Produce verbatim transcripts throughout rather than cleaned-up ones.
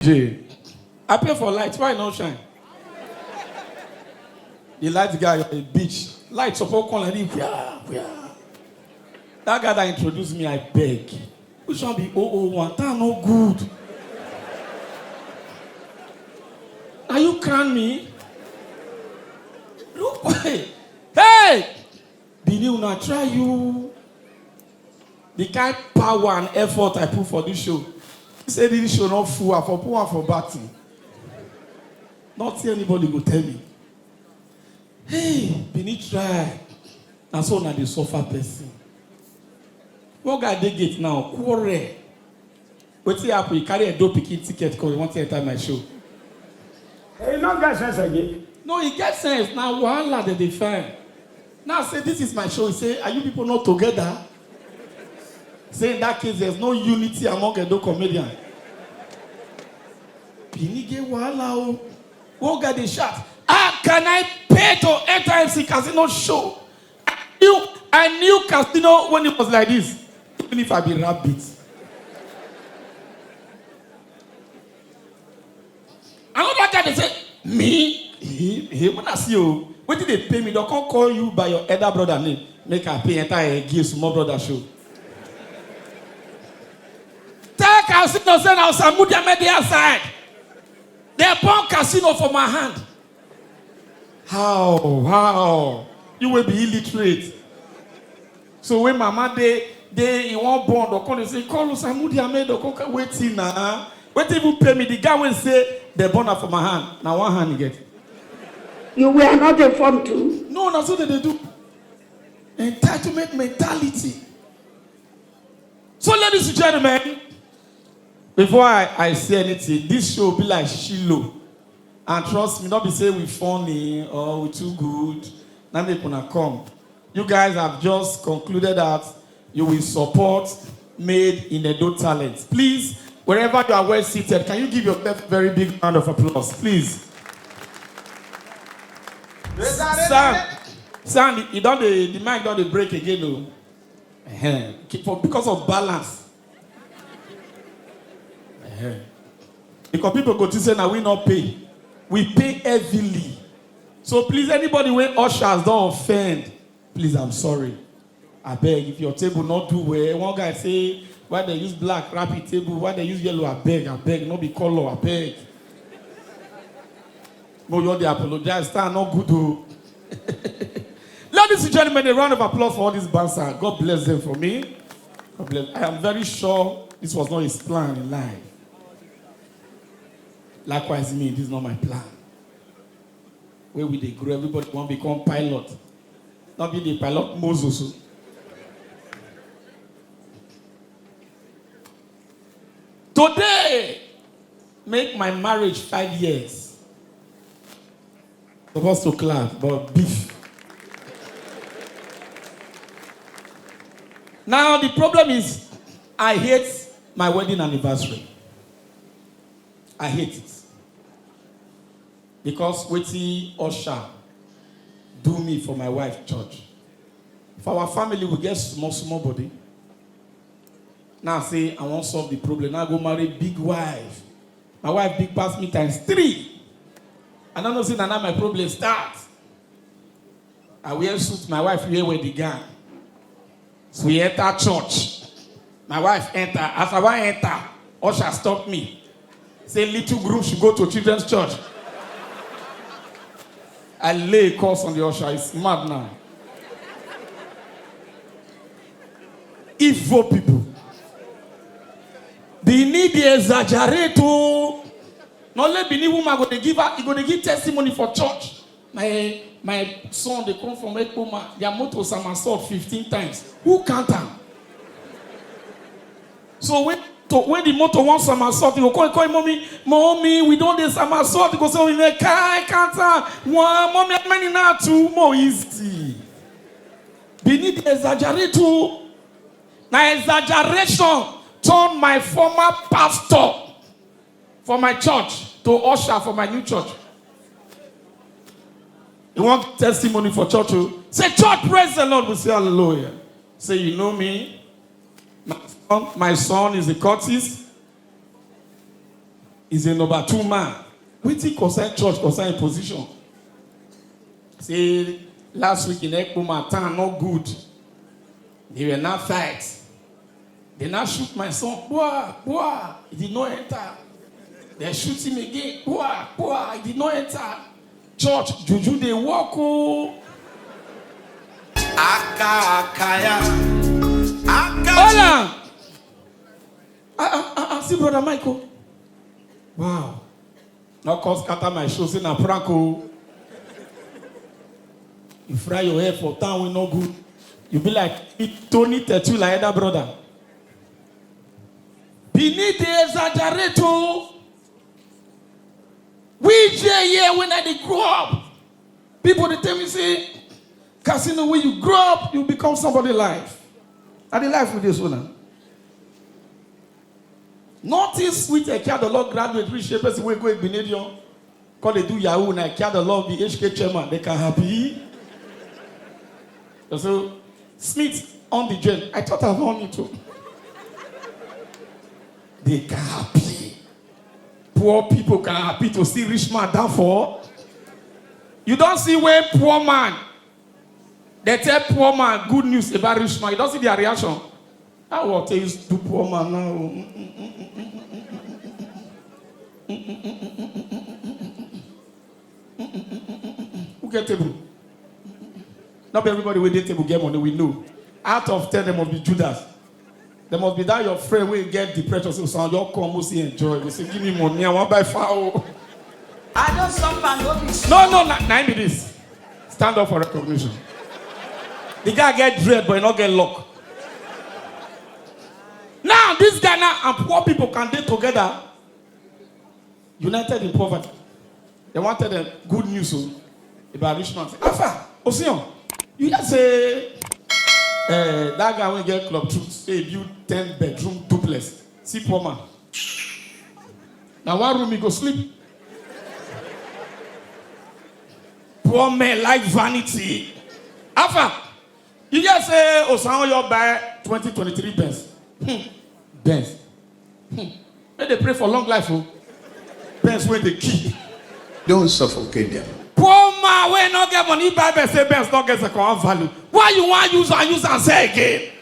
Day. I pay for light, why no shine? The light guy on the beach. Light suppose come like this. Where, where? That guy that introduced me, I beg. Which one be oh oh one? That no good. Are you crying me? Look, hey, hey! Bini una try you. The kind power and effort I put for this show. He said this show not full, I for put one for batting. Not see anybody go tell me. Hey, Bini try. And so now they suffer person. One guy dey gate now, quarrel. Wetin happen? He carry a dope pikin ticket come, he want to enter my show. Hey, no get sense again. No, he get sense. Now wahala dey dey find. Now say this is my show. He say, are you people not together? Say in that case, there's no unity among Edo comedian. Pinige wahala o. One guy dey shout, how can I pay to enter M C Casino show? I knew, I knew Casino when it was like this. Even if I be rabbit. Another guy dey say, me? He, he, when I see you, wetin dey pay me, dem come call you by your elder brother name. Make I pay enter a give small brother show. Tell Casino say na Osamu Diame dey outside. Dem burn Casino for my hand. How? How? You will be illiterate. So when mama dey, dey in one bond, or come dey say, call Osamu Diame, or come wetin na? Wetin even pay me? The guy wey say dem burn am for my hand. Na one hand he get. You were not informed too. No, na so dem dey do. Entitlement mentality. So, ladies and gentlemen, before I, I say anything, this show be like Shiloh. And trust me, not be say we funny or we too good. Now make una come. You guys have just concluded that you will support Made in Edo Talent. Please, wherever you are well seated, can you give yourself a very big round of applause, please? Sam, Sam, you don dey, the mic don dey break again o. Ehen. Keep for, because of balance. Ehen. Because people go think say na we no pay. We pay heavily. So please, anybody wey ushers don offend, please, I'm sorry. Abeg, if your table no do well, one guy say, why dem use black wrap the table? Why dem use yellow? Abeg, abeg, no be color, abeg. No, you dey apologize. Star no good o. Ladies and gentlemen, a round of applause for all these bouncers. God bless them for me. God bless. I am very sure this was not his plan in life. Likewise, me, this is not my plan. Where we dey grow, everybody wan become pilot. Not be the pilot Moses o. Today, make my marriage five years. Supposed to clap, but beef. Now, the problem is, I hate my wedding anniversary. I hate it. Because wetin usher do me for my wife church. For our family, we get small, small body. Now I say, I wan solve the problem. Now I go marry big wife. My wife big pass me times three. I no know say na now my problem start. I wear suit, my wife wear wedding gown. So we enter church. My wife enter. As I wan enter, usher stop me. Say little group should go to children's church. I lay a curse on the usher. He's mad now. Evil people. Benin dey exaggerate o. No let Benin woman go dey give her, e go dey give testimony for church. My, my son dey come from Ekpoma. Their motor somersault fifteen times. Who count am? So when, to, when the motor wan somersault, he go call, call mommy, mommy, we don dey somersault. He go say, oh, you know, kai count am. One, mommy, how many now? Two more easy. Benin dey exaggerate o. Na exaggeration turn my former pastor for my church to usher for my new church. He want testimony for church o. Say, church, praise the Lord. We say, hallelujah. Say, you know me. My son, my son is a cultist. He's a number two man. Wetin concern church, concern him position. Say last week in Ekpoma town, not good. They were not fight. They now shoot my son. Boah, boah. He did not enter. They shoot him again. Boah, boah. He did not enter. Church, juju dey work o. Aka akaya. Aka. Hold on. I, I, I, I see Brother Michael. Wow. No come scatter my show, say na prank o. You fry your hair for town wey no good. You be like Tony Tetula elder brother. Benin dey exaggerate o. We dey here when I dey grow up. People dey tell me say, Casino, when you grow up, you become somebody life. And the life with this one. Nothing sweet a child of Lord graduate reach a person wey go Igbinedion. Call they do Yahoo na child of Lord be H K chairman. They can happy. So Smith on the journey. I thought I've won it too. They can happy. Poor people can happy to see rich man down for. You don't see when poor man, they tell poor man good news about rich man. You don't see their reaction. How will tell you to poor man now? Who get table? Not everybody with the table get money, we know. Out of ten, there must be Judas. There must be that your friend will get depression. So, so your come, will see enjoy. We say, give me money, I want buy fowl. I don't suffer, no be. No, no, na, na him be this. Stand up for recognition. The guy get dread, but he not get luck. Now, this guy now and poor people can dey together. United in poverty. They wanted the good news o, about rich man. Say, Alpha, Osion, you hear say uh, that guy wey get club truth say he build ten bedroom duplex. See poor man. Na one room he go sleep. Poor men like vanity. Alpha, you hear say Osaoyo buy twenty twenty-three Benz. Hmm. Benz. Hmm. Make they pray for long life o. Benz wey dey key. Don't suffocate them. Poor man wey no get money buy Benz, say Benz no get second hand value. Why you wan use and use and sell again?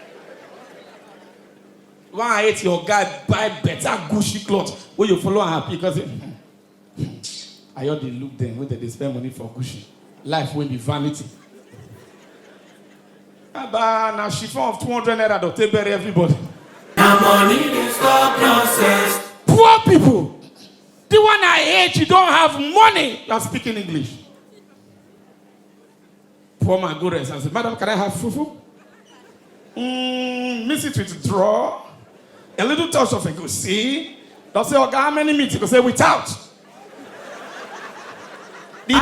Why I hate your guy buy better Gucci cloth wey you follow am happy because. I just dey look them when they dey spend money for Gucci. Life wey be vanity. Aba na chiffon of two hundred naira don take bury everybody. Na money dey stop nonsense. Poor people, the one I hate, you don't have money. You are speaking English. Poor man go rest and say, Madam, can I have fufu? Mm, mix it with draw. A little touch of egusi. They'll say, Oga, how many meat? You go say, without. The,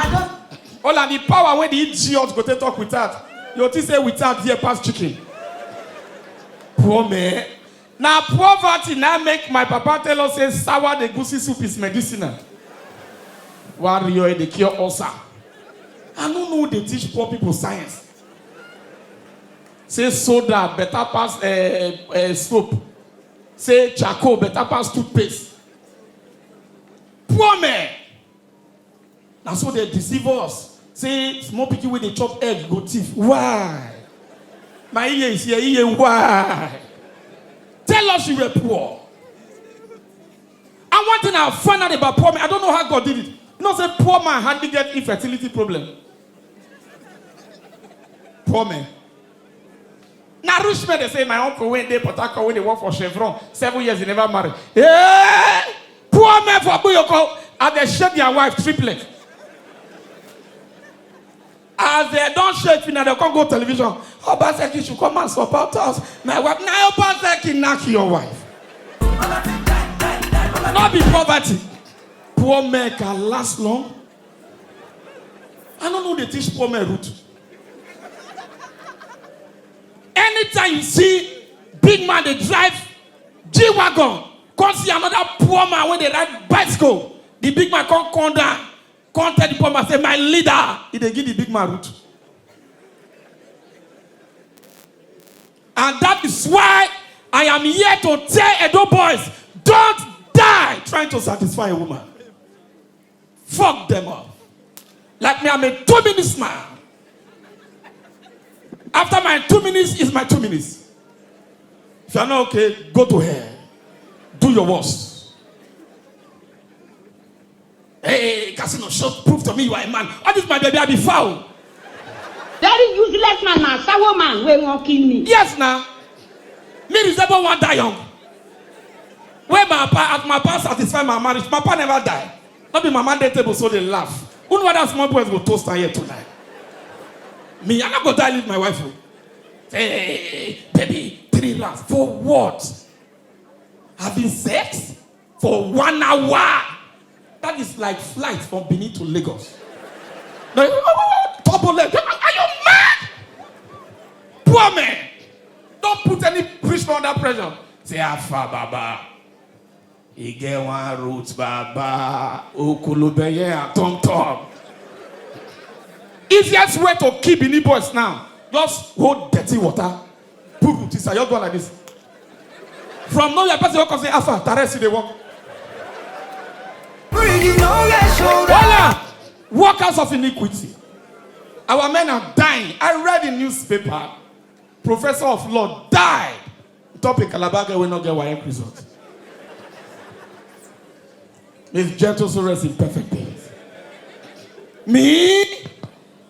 all of the power wey the idiot go take talk without. You think say without here pass chicken. Poor man. Na poverty na make my papa tell us say sour egusi soup is medicinal. Warrior dey cure ulcer. I no know they teach poor people science. Say soda better pass uh, uh, soap. Say charcoal better pass toothpaste. Poor man. Na so they deceive us. Say small pikin wey dey chop egg go thief. Why? My ear is here. Ear, why? Tell us you were poor. And one thing I found out about poor men, I don't know how God did it. You know, say poor man hardly get infertility problem. Poor man. Na rich men dey say my uncle wey dey Port Harcourt wey dey work for Chevron seven years he never marry. Hey! Poor men for Buyoko as they shake their wife triplet. As they don shake finish, they come go television. Obaseki should come and support us. My wife, na Obaseki knack your wife. No be poverty. Poor men can last long. I no know they teach poor men route. Anytime you see big man dey drive G-Wagon, come see another poor man wey dey ride bicycle, the big man come come down, come tell the poor man say, my leader, he dey give the big man route. And that is why I am here to tell Edo boys, don't die. trying to satisfy a woman. Fuck them up. Like me, I'm a two minutes man. After my two minutes is my two minutes. If you're not okay, go to hell. Do your worst. Hey, Casino, show, prove to me you are a man. All this, my baby, I be foul. Very useless man, na sour man wey wan kill me. Yes, now. Me resemble one die young. When my pa, as my pa satisfy my marriage, my pa never die. Not be my man dey table so they laugh. Who know that small boys go toast am here tonight? Me, I not go die leave my wife. Oh. Hey, baby, three rounds for what? Having sex for one hour. That is like flight from Benin to Lagos. No, turbulent. Are you mad? Poor man. Don't put any rich man under pressure. Say, Alpha Baba. He get one root, Baba. Okolobeye and Tom Tom. Easiest way to keep Benin boys now. Just hold dirty water. Put root inside. Just go like this. From nowhere, person will come say, Alpha, Taresi, they walk. Hola! Workers of iniquity. Our men are dying. I read in newspaper, professor of law died. Topic Calabar girl will not get Wayek result. Miss Gentle so rest in perfect peace. Me?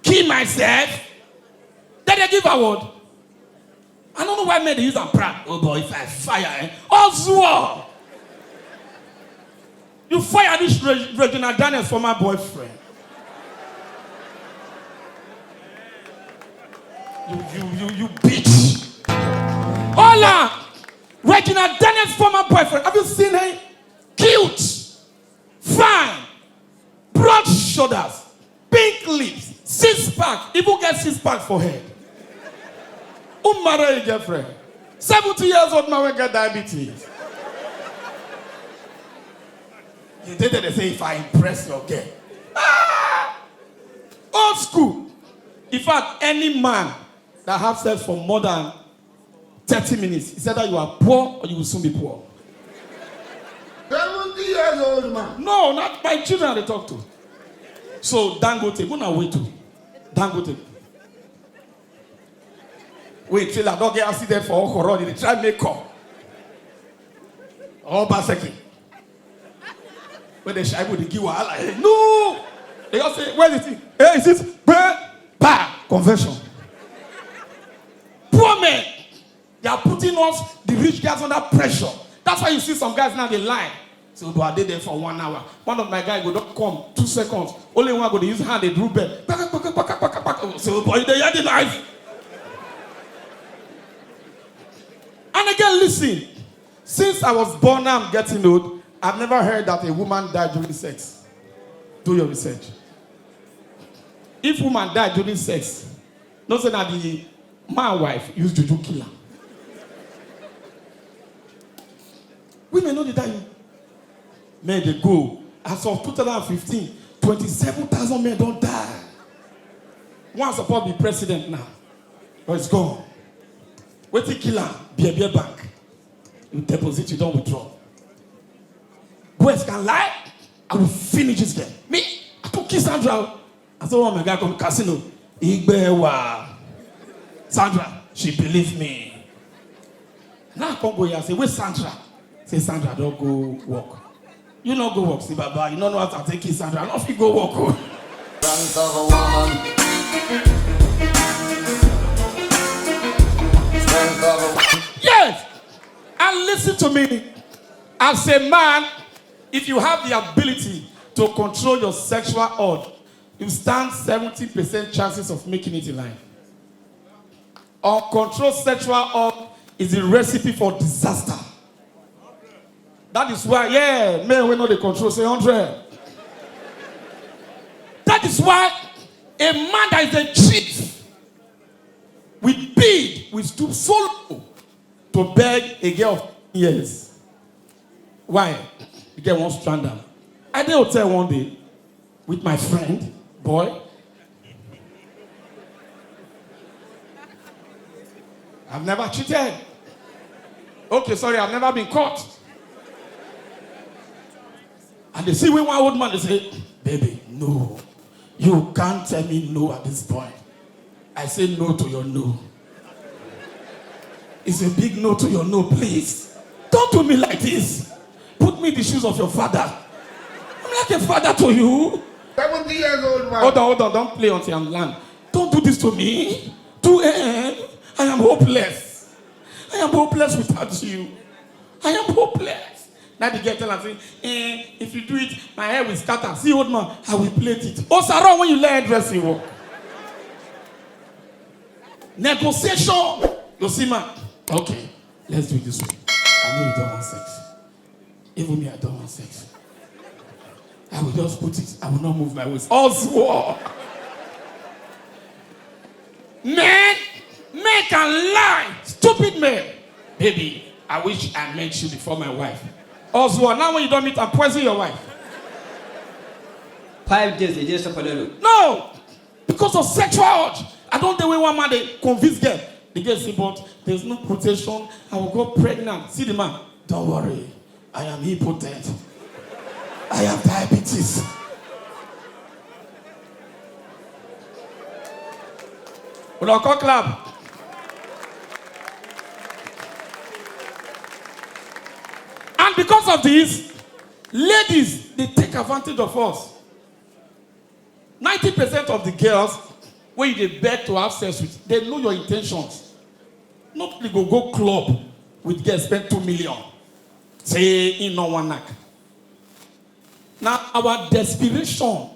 Kill myself? Then they give award. I don't know why men dey use am prank. Oh boy, if I fire, eh? Oswald! You fire this Re- Regina Daniels former boyfriend. You, you, you, you bitch. Hola! Regina Daniels former boyfriend. Have you seen her? Cute. Fine. Broad shoulders, pink lips, six pack, even get six pack for head. Who marry a girlfriend? Seventy years old man will get diabetes. You did they say if I impress your girl. Ah! Old school. In fact, any man that have sex for more than thirty minutes, he said that you are poor or you will soon be poor. Seventy years old man. No, not my children they talk to. So Dangote, go now wait to Dangote. Wait till I don't get accident for Okoro. They try make call. All Baseki. When they shy with the give wahala. Hey, no! They all say, where is it? Hey, is it? Bah! Bah! Convention. Poor men. They are putting us, the rich guys, under pressure. That's why you see some guys now they lie. So do I did there for one hour. One of my guys go don't come two seconds. Only one go to use hand they drew bed. So boy, they had the knife. And again, listen. Since I was born, I'm getting old. I've never heard that a woman died during sex. Do your research. If woman died during sex, no say that the man wife use juju kill her. Women know the die. Men they go. As of two thousand fifteen, twenty-seven thousand men don't die. One support be president now, but it's gone. Wait till kill her, be a beer bank. You deposit, you don't withdraw. Boys can lie. I will finish this game. Me, I took kiss Sandra. I saw one my guy come casino. Igbewa. Sandra, she believe me. Now I come go here, I say, where Sandra? Say Sandra don't go work. You not go work, see Baba. You don't know how to take kiss Sandra. I don't feel go work. Oh. Strength of a woman. Strength of a Yes! And listen to me. As a man, if you have the ability to control your sexual urge, you stand seventy percent chances of making it in life. Uncontrolled sexual urge is the recipe for disaster. That is why, yeah, men we know the control, say hundred. That is why a man that is a chief with bid, with stoop so low to beg a girl of years. Why? The girl wants strand am. I dey hotel one day with my friend, boy. I've never cheated. Okay, sorry, I've never been caught. And they see when one old man, they say, "Baby, no. You can't tell me no at this point. I say no to your no. It's a big no to your no, please. Don't do me like this. Put me in the shoes of your father. I'm like a father to you." Seventy years old man. Hold on, hold on. Don't play until I'm land. Don't do this to me. Two a m. I am hopeless. I am hopeless without you. I am hopeless. Now the girl tell am say, "Eh, if you do it, my hair will scatter." See, old man, I will plait it. Oh, Sarah, when you learn dressing work. Negotiation. You see, man. Okay, let's do it this way. I know you don't want sex. Even me, I don't want sex. I will just put it. I will not move my waist. Oswald! Men, men can lie. Stupid men. "Baby, I wish I met you before my wife." Oswald, now when you don't meet and poison your wife. Five days, they just follow you. No! Because of sexual urge. I don't know when one man they convince girl. The girl say, "But there's no protection. I will go pregnant." See the man. "Don't worry. I am impotent. I have diabetes." Well, I'll call clap. And because of this, ladies, they take advantage of us. Ninety percent of the girls wey you dey beg to have sex with, they know your intentions. Nobody go go club with girls, spend two million, say he no wan knack. Na our desperation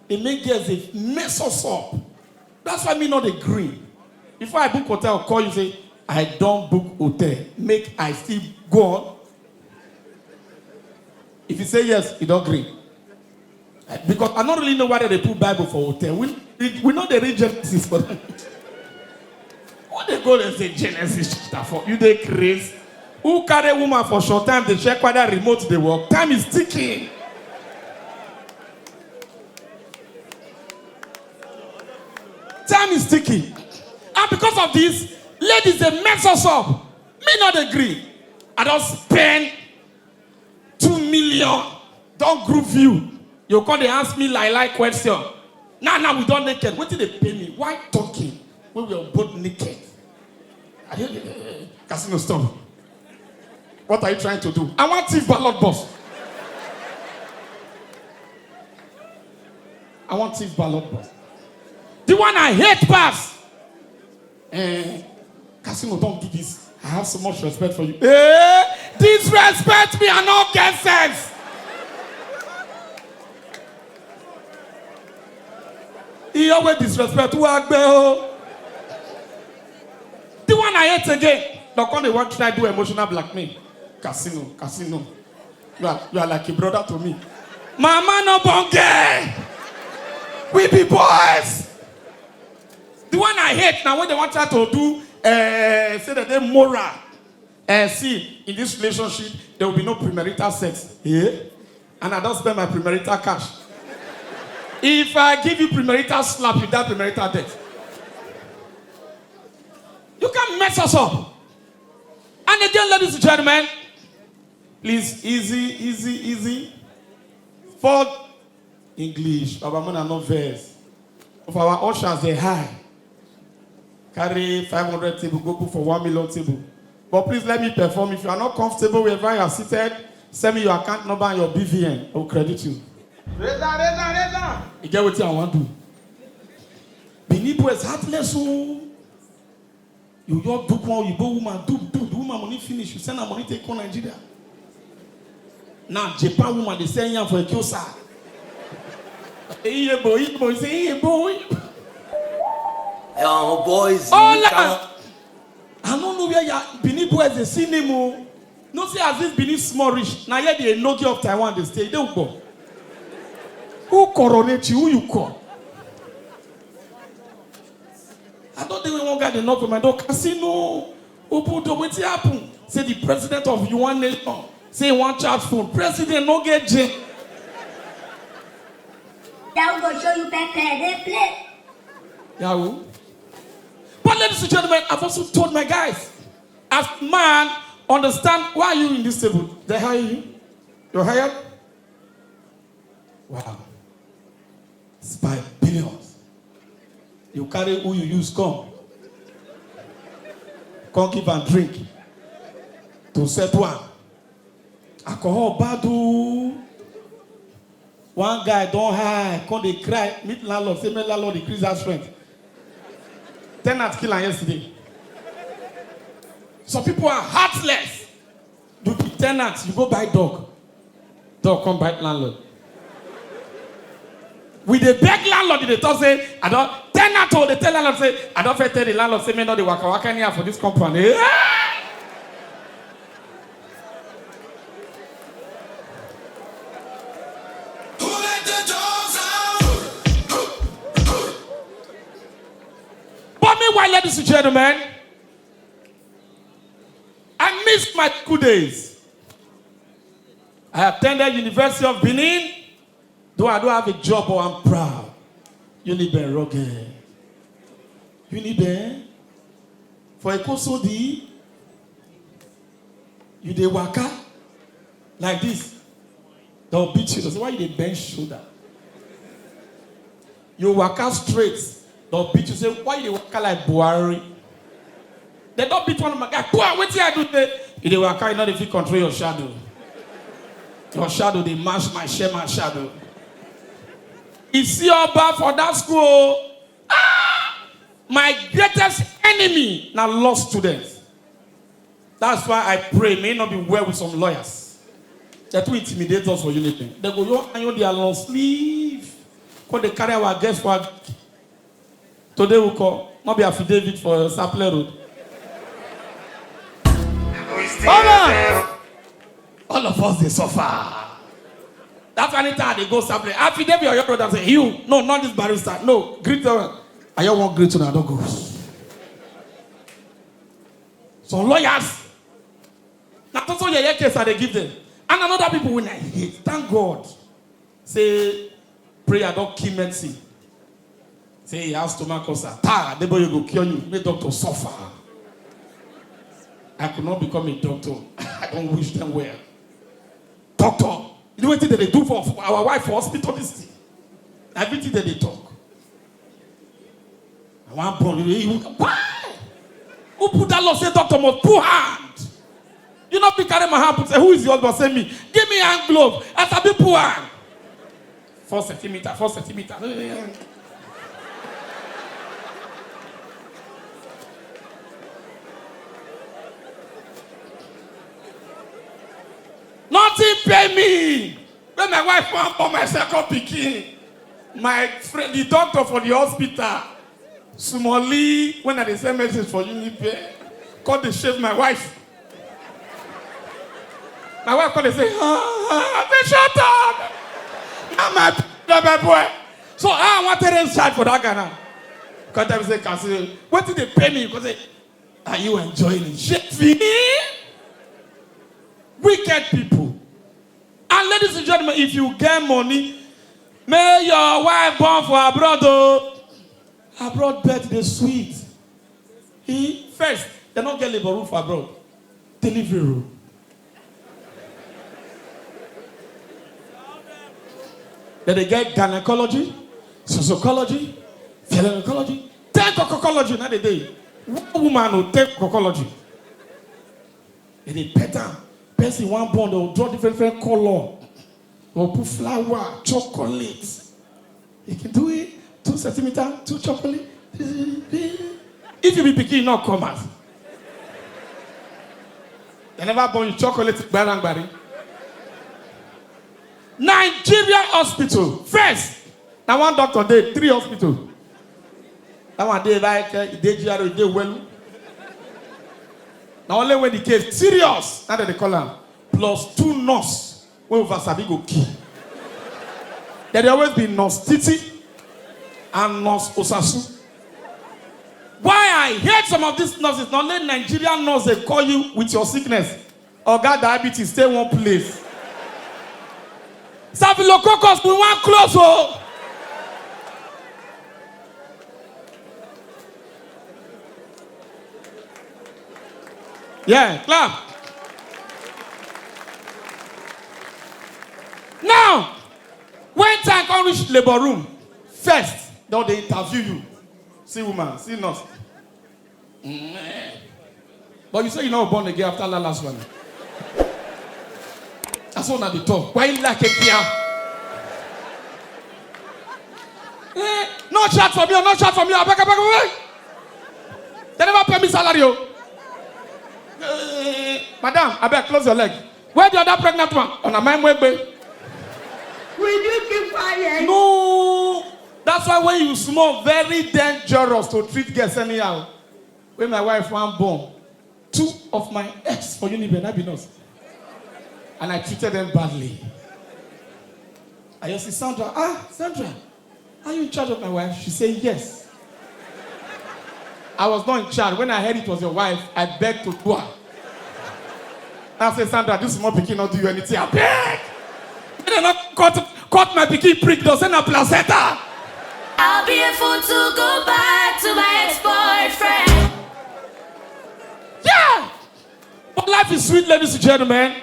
dey make girls dey mess us up. That's why me no dey gree. Before I book hotel, I call you say, "I don book hotel, make I still go on?" If you say yes, you don gree. Because I no really know why they put Bible for hotel. We, we, we no dey read Genesis for them. What they go there say Genesis chapter four? You dey craze? Who carry woman for short time? They check whether remote dey work. Time is ticking. Time is ticking. And because of this, ladies, they mess us up. Me no dey gree. I don spend two million, don groove you. You come dey ask me lie lie question. Now, now we don naked. Wetin dey pain me? Why talking when we are both naked? I dey, Casino, stop. What are you trying to do? I wan thief ballot box. I wan thief ballot box. The one I hate pass. Eh, Casino, don't do this. I have so much respect for you. Eh, disrespect me, I no get sense. He always disrespect. Who agbe o? The one I hate again. Now come they want try do emotional blackmail. Casino, Casino. You are, you are like a brother to me. Mama no born girl. We be boys. The one I hate now when they want try to do, uh, say that they moral. Uh, see, in this relationship, there will be no premarital sex. Yeah? And I don't spend my premarital cash. If I give you premarital slap, you die premarital death. You can't mess us up. And again, ladies and gentlemen, please, easy, easy, easy. For English, Baba Mona no verse. Of our ushers, they high. Carry five hundred table, go put for one million table. But please let me perform. If you are not comfortable wherever you are seated, send me your account number and your B V N. I will credit you. Reza, Reza, Reza. You get what I want to do. Benin boys heartless. Oh. You just do one Oyibo woman, do, do, the woman money finish, you send her money, take on Nigeria. Now, Japan woman, they sell yam for a kiosa. Hey, boy, boy, say, hey, boy. Young boys. Hola. I don't know where your Benin boys they see name. Oh. No see as this Benin small rich. Now, yet the Enogi of Taiwan, they stay. They will go. Who coronate you? Who you call? I don't think we won't get enough of my dog. Casino. Open door, wetin happen? Say the president of Yuan Nation say he wan charge phone. President no get gen. That will go show you pepper. They play. Yahoo. But ladies and gentlemen, I've also told my guys, as man, understand why are you in this table? They hire you. You're hired. Wow. It's by billions. You carry who you use come. Come give am drink. To settle am. Alcohol bad o. One guy don high, come dey cry, meet landlord, say make landlord increase house rent. Ten ant kill am yesterday. Some people are heartless. You be ten ant, you go buy dog. Dog come bite landlord. We dey beg landlord, dey talk say, I don, ten ant o, dey tell landlord say, I don first tell the landlord say make no dey waka waka anyhow for this compound. Eh? But meanwhile, ladies and gentlemen, I missed my school days. I attended University of Benin, though I don't have a job, but I'm proud. Uniben rugged. Uniben for Ekosodi. You dey waka like this, they'll beat you. They say, why you dey bend shoulder? You waka straight, they'll beat you. Say, why you dey waka like Buhari? They don't beat one of my guy. Poor, wetin I do today? You dey waka, you no dey fit control your shadow. Your shadow dey match my share my shadow. You see Oba for that school. Ah! My greatest enemy na law students. That's why I pray may it not be well with some lawyers. They too intimidate us for Uniben. They go, you iron their long sleeve. Come dey carry our guests for our today we call, not be affidavit for Sapler Road. Hold on. All of us dey suffer. That's why anytime they go Sapler, affidavit or your brother say, you, no, not this barrister. No, greet them. I don't want greet una, don't go. Some lawyers, na so so yeye case I dey give them. And another people when I hate, thank God. Say prayer don kill medicine. Say he has stomach ulcer. Ta, Adeboye go cure you. Make doctor suffer. I could not become a doctor. I don't wish them well. Doctor, you know wetin dem dey do for, for our wife for hospital this thing? Everything dem dey talk. I wan born. You, you, why? Who put that law say doctor must put hand? You no fit carry my hand put say, who is your husband? Say me. Give me hand glove. I sabi put hand. Four centimeter, four centimeter. Nothing pay me. When my wife wan born my second pikin, my friend, the doctor for the hospital, Sumoli, when I dey send message for Uniben, come dey shave my wife. My wife come dey say, ah, I say, shut up. Now my p-, na my boy. So I want to raise child for that guy now. Come tell me say, Kasi, wetin dey pay me? Come say, are you enjoying it? Shave me? Wicked people. And ladies and gentlemen, if you get money, may your wife born for abroad o. Abroad birth dey sweet. He first, they no get labor room for abroad. Delivery room. Then they get gynecology, sociology, physiology, ten cocology. Now they dey. One woman will take cocology. They dey pet am. Person wan born, they will draw different different color. They will put flower, chocolate. You can do it. Two centimeter, two chocolate. If you be pikin, no come out. They never born you chocolate, gbarangbari. Nigeria hospital first. Na one doctor dey, three hospital. That one dey like, eh, e dey G R A, e dey well. Na only when the case serious, na dem dey call am. Plus two nurse wey over sabi go kill. There dey always be nurse Titi and nurse Osasu. Why I hate some of these nurses, na only Nigerian nurse dey call you with your sickness. Oga diabetes, stay one place. Staphylococcus, we wan close o. Yeah, clap. Now, When time come reach labor room, first, dem dey interview you. See woman, see nurse. Mm. But you say you no born again after that last one. That's what I dey talk. Why you like it here? Eh, no chat for me, no chat for me. Abeg, abeg, abeg. They never pay me salary, oh. Eh, madam, abeg, close your leg. Where the other pregnant one? On my way. Will you keep quiet? No. That's why when you small, very dangerous to treat girls anyhow. When my wife wan born, two of my ex for Uniben, I be nurse. And I treated them badly. I just see Sandra, ah, Sandra, are you in charge of my wife? She said, yes. I was not in charge. When I heard it was your wife, I begged to go. I said, Sandra, this small pikin not do you anything. I beg. They not cut, cut my pikin prick, does na placenta. I'll be a fool to go back to my ex-boyfriend. Yeah. But life is sweet, ladies and gentlemen.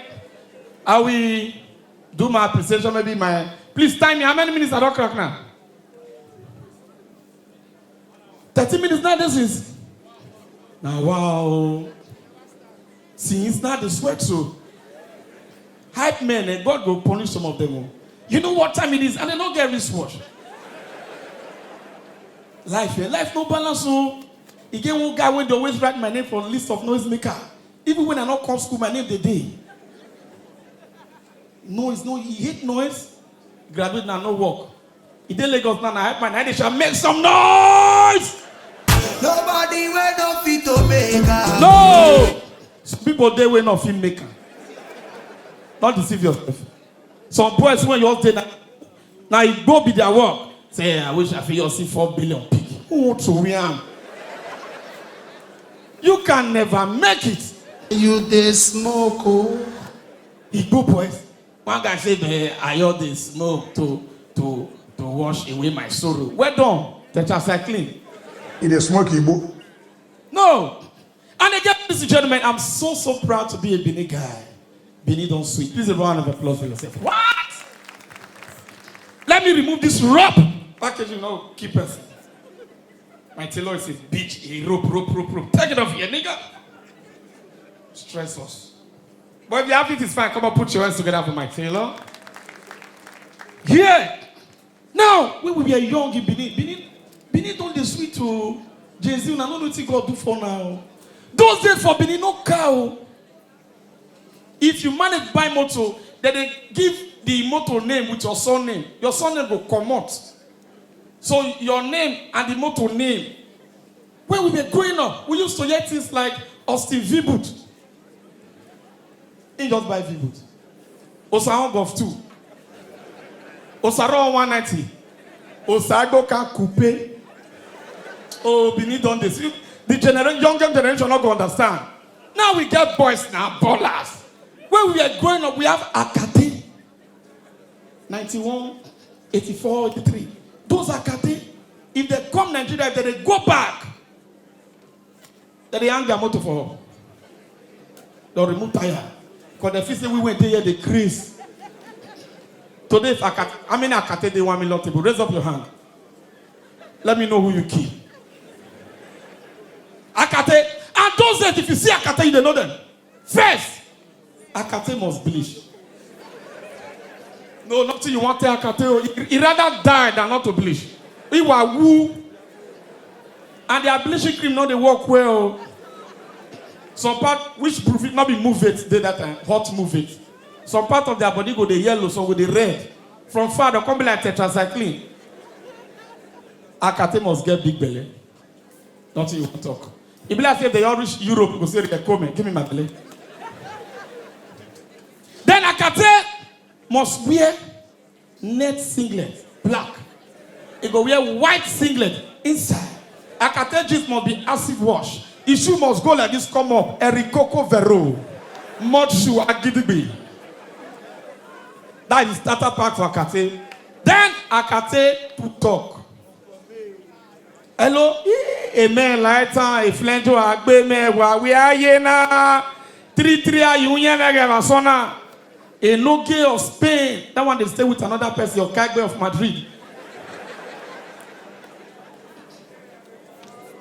I will do my appreciation, maybe my. Please time me. How many minutes I don't clock now? Thirty minutes now, this is. Now, wow. Since now the sweat so. Hype men, eh, God go punish some of them. Oh. You know what time it is, and they don't get wristwatch. Life, eh, life no balance. So, you get one guy when they always write my name for list of noise maker. Even when I not come school, my name the day. Noise, no, he hate noise. Graduate now, no work. He dey Lagos now, na hype man. Now they shall make some noise. Nobody wey no fit to make am. No. Some people dey wey no fit make am. Don't deceive yourself. Some boys when you dey now, now it go be their work. Say, I wish I fit see four billion pick. Who want to win am? You can never make it. You dey smoke o. Igbo boys. One guy say, man, I all dey smoke to to to wash away my sorrow. Well done, tetracycline. E dey smoke igbo. No. And again, ladies and gentlemen, I'm so so proud to be a Benin guy. Benin don't sweet. Please, a round of applause for yourself. What? Let me remove this rope. Packaging no keep person. My tailor is a bitch. A rope, rope, rope, rope. Take it off here, nigga. Stress us. But if you have it, it's fine. Come on, put your hands together for my tailor. Yeah. Now, when we were young in Benin, Benin, Benin don't dey sweet to Jay-Z. I don't know what God do for now. Those days for Benin, no cow. If you manage buy motor, then they give the motor name with your surname. Your surname go comot. So your name and the motor name. When we were growing up, we used to hear things like Austin V-Boot. He just buy V-Boot. Osaon Golf two. Osaro one ninety. Osago can coupe. Oh, Benin don dey see. The generation, younger generation not go understand. Now we get boys now, ballers. When we are growing up, we have Akate. Ninety-one, eighty-four, eighty-three. Those Akate, if they come Nigeria, if they go back, then they hang their motor for. They remove tire. Because the feel say we went there, they craze. Today, if Akate, how many Akate they want me lot people? Raise up your hand. Let me know who you kill. Akate, and those days, if you see Akate, you dey know them. First, Akate must bleach. No, nothing you want to Akate. Oh. He, he rather die than not to bleach. He was woo. And their bleaching cream not dey work well. Some part which proof it not be move it, they that time, hot move it. Some part of their body go the yellow, some go the red. From far, they come be like tetracycline. Akate must get big belly. Nothing you want talk. If like say they all reach Europe, go say they come, give me my belly. Then Akate must wear net singlet, black. He go wear white singlet inside. Akate jeans must be acid wash. His shoe must go like this, come up. Eric Coco Vero. Mud shoe, Agidigbi. That is the starter pack for Akate. Then Akate to talk. Hello? Amen. Like time, if Lenjo Agbe me, wa we are here now. Three, three, are you here? Mega Vasona. Enoge of Spain, that one dey stay with another person, Okagbe of Madrid.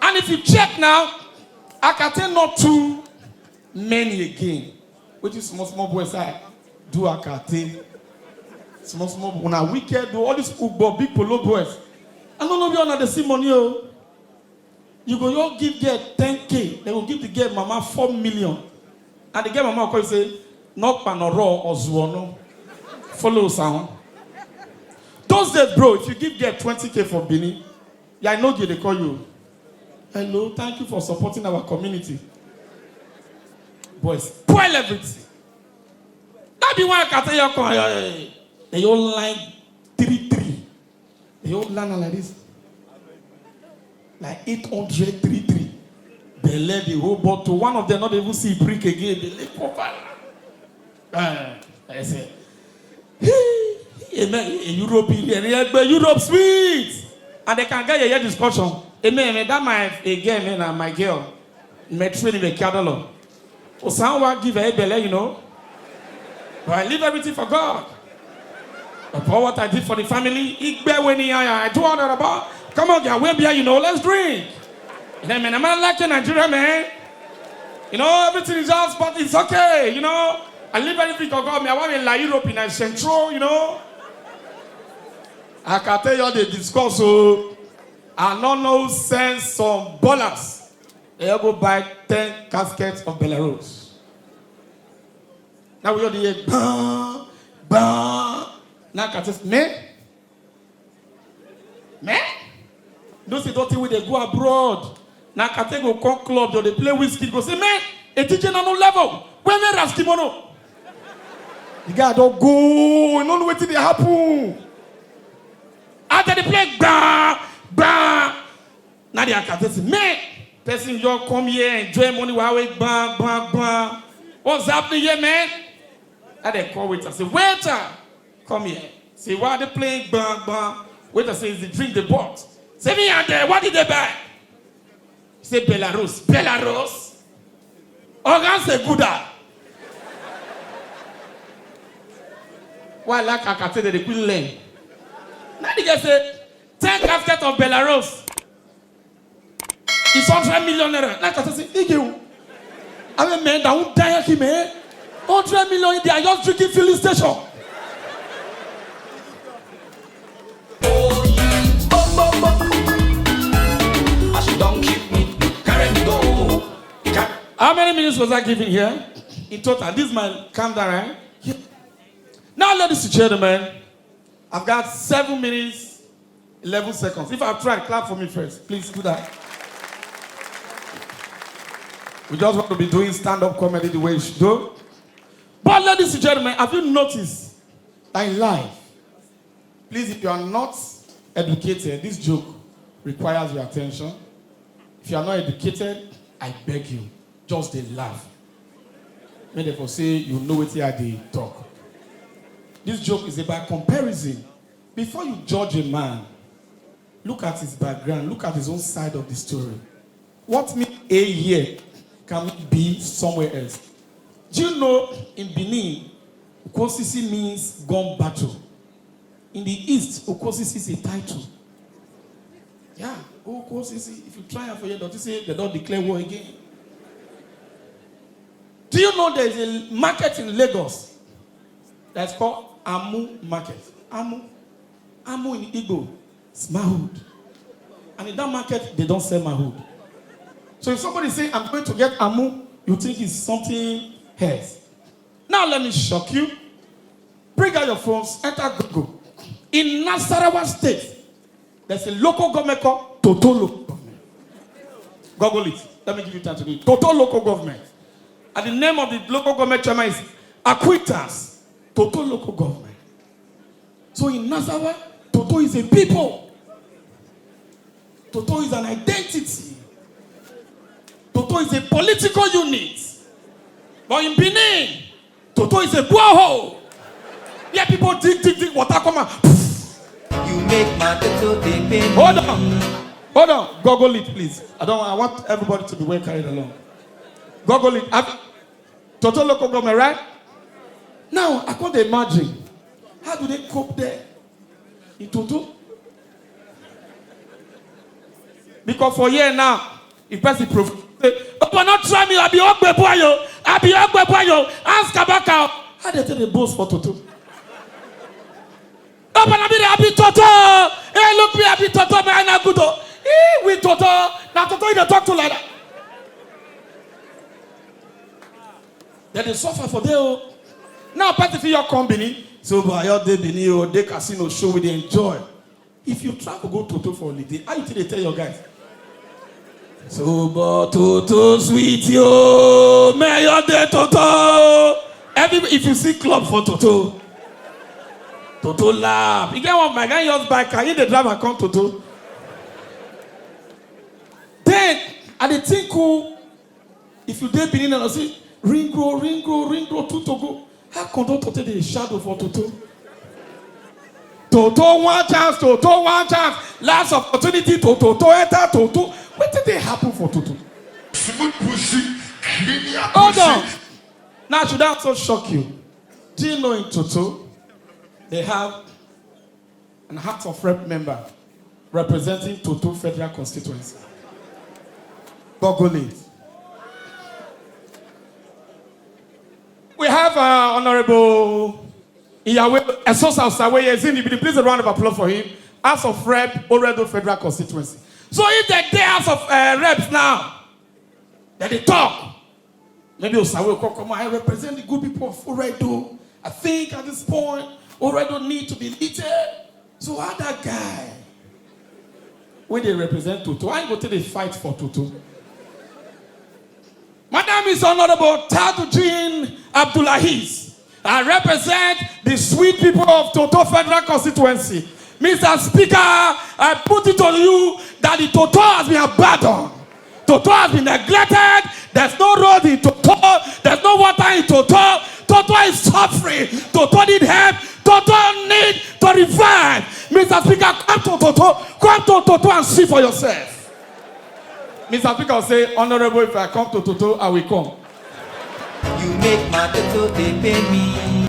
And if you check now, Akate not too many again. Which is small, small boys I do Akate. Small, small boy. Una wicked, do all these Ugbo, big polo boys. I don't know where una dey see money, oh. You go, you give girl ten K, they go give the girl mama four million. And the girl mama call you say, "Knock pan or raw or zuono." Follow sound. Those days, bro, if you give girl twenty K for Benin, yeah, I know they call you. "Hello, thank you for supporting our community." Boys, spoil everything. That be why I can tell you, come, eh, eh, eh, they all line three three. They all line like this. Like eight hundred three three. They let the whole bottle. One of them not even see brick again. They let cover. Uh, I say, "Hey, amen, a Europe, a Europe sweet." And they can get a discussion. "Amen, amen, that my, again, man, and my girl. Me training me cadalo." Osanwa give her belle, you know. But I leave everything for God. But for what I did for the family, Igbe when he, I, I do all that about. Come on, girl, we're beer, you know, let's drink. And then, man, I'm not like in Nigeria, man. You know, everything is just, but it's okay, you know. I leave everything for God. Me, I want to lie Europe in a central, you know. I can tell you the discourse, so I don't know, send some ballers. They go buy ten caskets of Belarus. Now we all dey hear, "Bam, bam." Now Akate say, "Me? Me?" No say, "Don't think we dey go abroad." Now Akate go come club, they play whiskey, go say, "Me, a teacher on no level. Where, where Raskimono?" The guy don't go, you don't know wetin dey happen. After they play, "Bam, bam." Now the Akate say, "Me, person you come here, enjoy money, why we bang, bang, bang? What's happening here, man?" And they call waiter, say, "Waiter, come here." Say, "Why they playing bang, bang?" Waiter says, "The drink they bought." Say, "Me and there, what did they buy?" Say, "Belarus." "Belarus?" Ogan say, "Good." Why like Akate, they quick learn. Now the guy say, "Ten casket of Belarus. It's hundred million naira." Now Akate say, "Ige o. I mean, man, that won't die him, eh? Hundred million, they are just drinking filling station." As you don't keep me, carry me go. How many minutes was I given here? In total, this is my countdown, right? Yeah. Now, ladies and gentlemen, I've got seven minutes, eleven seconds. If I try, clap for me first. Please do that. We just want to be doing stand-up comedy the way you should do. But ladies and gentlemen, have you noticed that in life, please, if you are not educated, this joke requires your attention. If you are not educated, I beg you, just dey laugh. Make dem for say you know wetin I dey talk. This joke is about comparison. Before you judge a man, look at his background, look at his own side of the story. What means A here can mean B somewhere else. Do you know in Benin, Ukosisi means gun battle? In the East, Ukosisi is a title. Yeah, Ukosisi, if you try am for here, don't you say they don't declare war again? Do you know there is a market in Lagos that's called Amu Market? Amu. Amu in Igbo is manhood. And in that market, they don't sell manhood. So if somebody say, "I'm going to get Amu," you think it's something else. Now let me shock you. Bring out your phones, enter Google. In Nasarawa State, there's a local government called Toto Local Government. Google it. Let me give you time to do it. Toto Local Government. And the name of the local government chairman is Acquittance. Toto Local Government. So in Nasarawa, Toto is a people. Toto is an identity. Toto is a political unit. But in Benin, Toto is a borehole. Where people dig, dig, dig, water come out. You make my Toto dey pain. Hold on. Hold on. Google it, please. I don't I want everybody to be well carried along. Google it. Have, Toto Local Government, right? Now, I can't imagine. How do they cope there? In Toto? Because for here now, if person prof say, "Papa, not try me, I be Ogbe boy, yo. I be Ogbe boy, yo." Ask Kabaka. How they take the boss for Toto? "Papa, na be the, I be Toto. Hey, look me, I be Toto, man, I good, oh." Hey, with Toto. Now Toto, you dey talk to like that. Then they suffer for there, oh. Now, person fit your company. So, but I dey Benin, oh, the casino show we dey enjoy. If you travel go Toto for holiday, how you take dey tell your guys? "So, but Toto sweet, yo, may your day Toto." Every, if you see club for Toto, Toto laugh. You get one, my guy just buy car, he dey drive and come Toto. Then, I dey think, oh, if you dey Benin and I say, "Ring road, ring road, ring road, two to go." How conductor take dey shadow for Toto? "Toto one chance, Toto one chance. Last opportunity, Toto, Toto enter Toto." Wetin dey happen for Toto? Smooth pussy, clean your Hold pussy. On. Now, should that also shock you? Do you know in Toto, they have an House of Rep member representing Toto Federal Constituency? Google it. We have, uh, Honorable Iyawe Esosa Osawe Yezini. Please, a round of applause for him. House of Rep, Oredo Federal Constituency. So if they dey House of, uh, Reps now, then they talk. Maybe Osawe will come, "I represent the good people of Oredo. I think at this point, Oredo need to be lifted." So how that guy, when they represent Toto, I go to the fight for Toto. My name is Honorable Tajudeen Abdulaziz. I represent the sweet people of Toto Federal Constituency. Mister Speaker, I put it on you that the Toto has been abandoned. Toto has been neglected. There's no road in Toto. There's no water in Toto. Toto is suffering. Toto need help. Toto need to revive. Mister Speaker, come to Toto. Come to Toto and see for yourself. Mister Speaker say, "Honorable, if I come to Toto, I will come." You make my Toto dey pay me.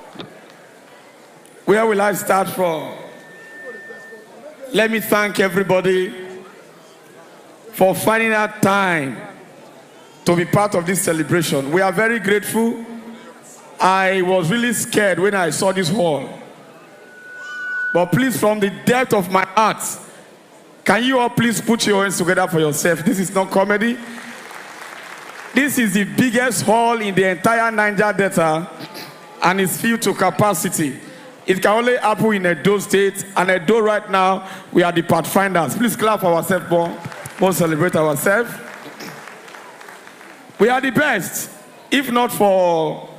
Where will I start from? Let me thank everybody for finding that time to be part of this celebration. We are very grateful. I was really scared when I saw this hall. But please, from the depth of my heart, can you all please put your hands together for yourself? This is not comedy. This is the biggest hall in the entire Niger Delta, and it's filled to capacity. It can only happen in Edo State, and Edo right now, we are the pathfinders. Please clap for ourselves more, more celebrate ourselves. We are the best, if not for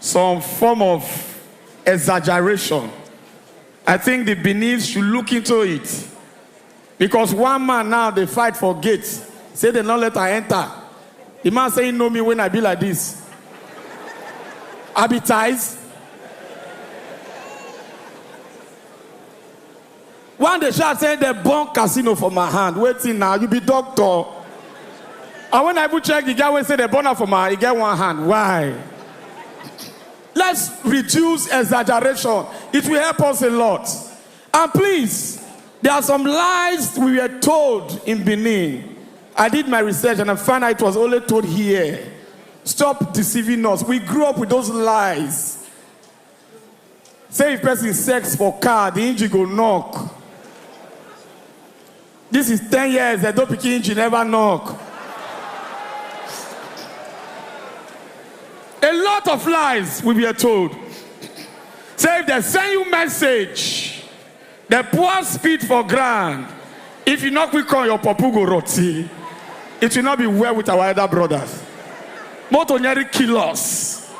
some form of exaggeration. I think the Benin should look into it. Because one man now dey fight for gate, say dem no let am enter. The man say he know me when I be like this. I be ties. One dey shout say dem burn casino for my hand. Wetin now? You be doctor? And when I even check the guy wey say dem burn am for my hand, he get one hand. Why? Let's reduce exaggeration. It will help us a lot. And please, there are some lies we were told in Benin. I did my research and I found out it was only told here. Stop deceiving us. We grew up with those lies. Say if person sex for car, the engine go knock. This is ten years, Edo pikin engine never knock. A lot of lies we were told. Say if they send you message, they pour speed for ground. If you no quick on, your popu go rotty. It will not be well with our elder brothers. Moto nearly kill us.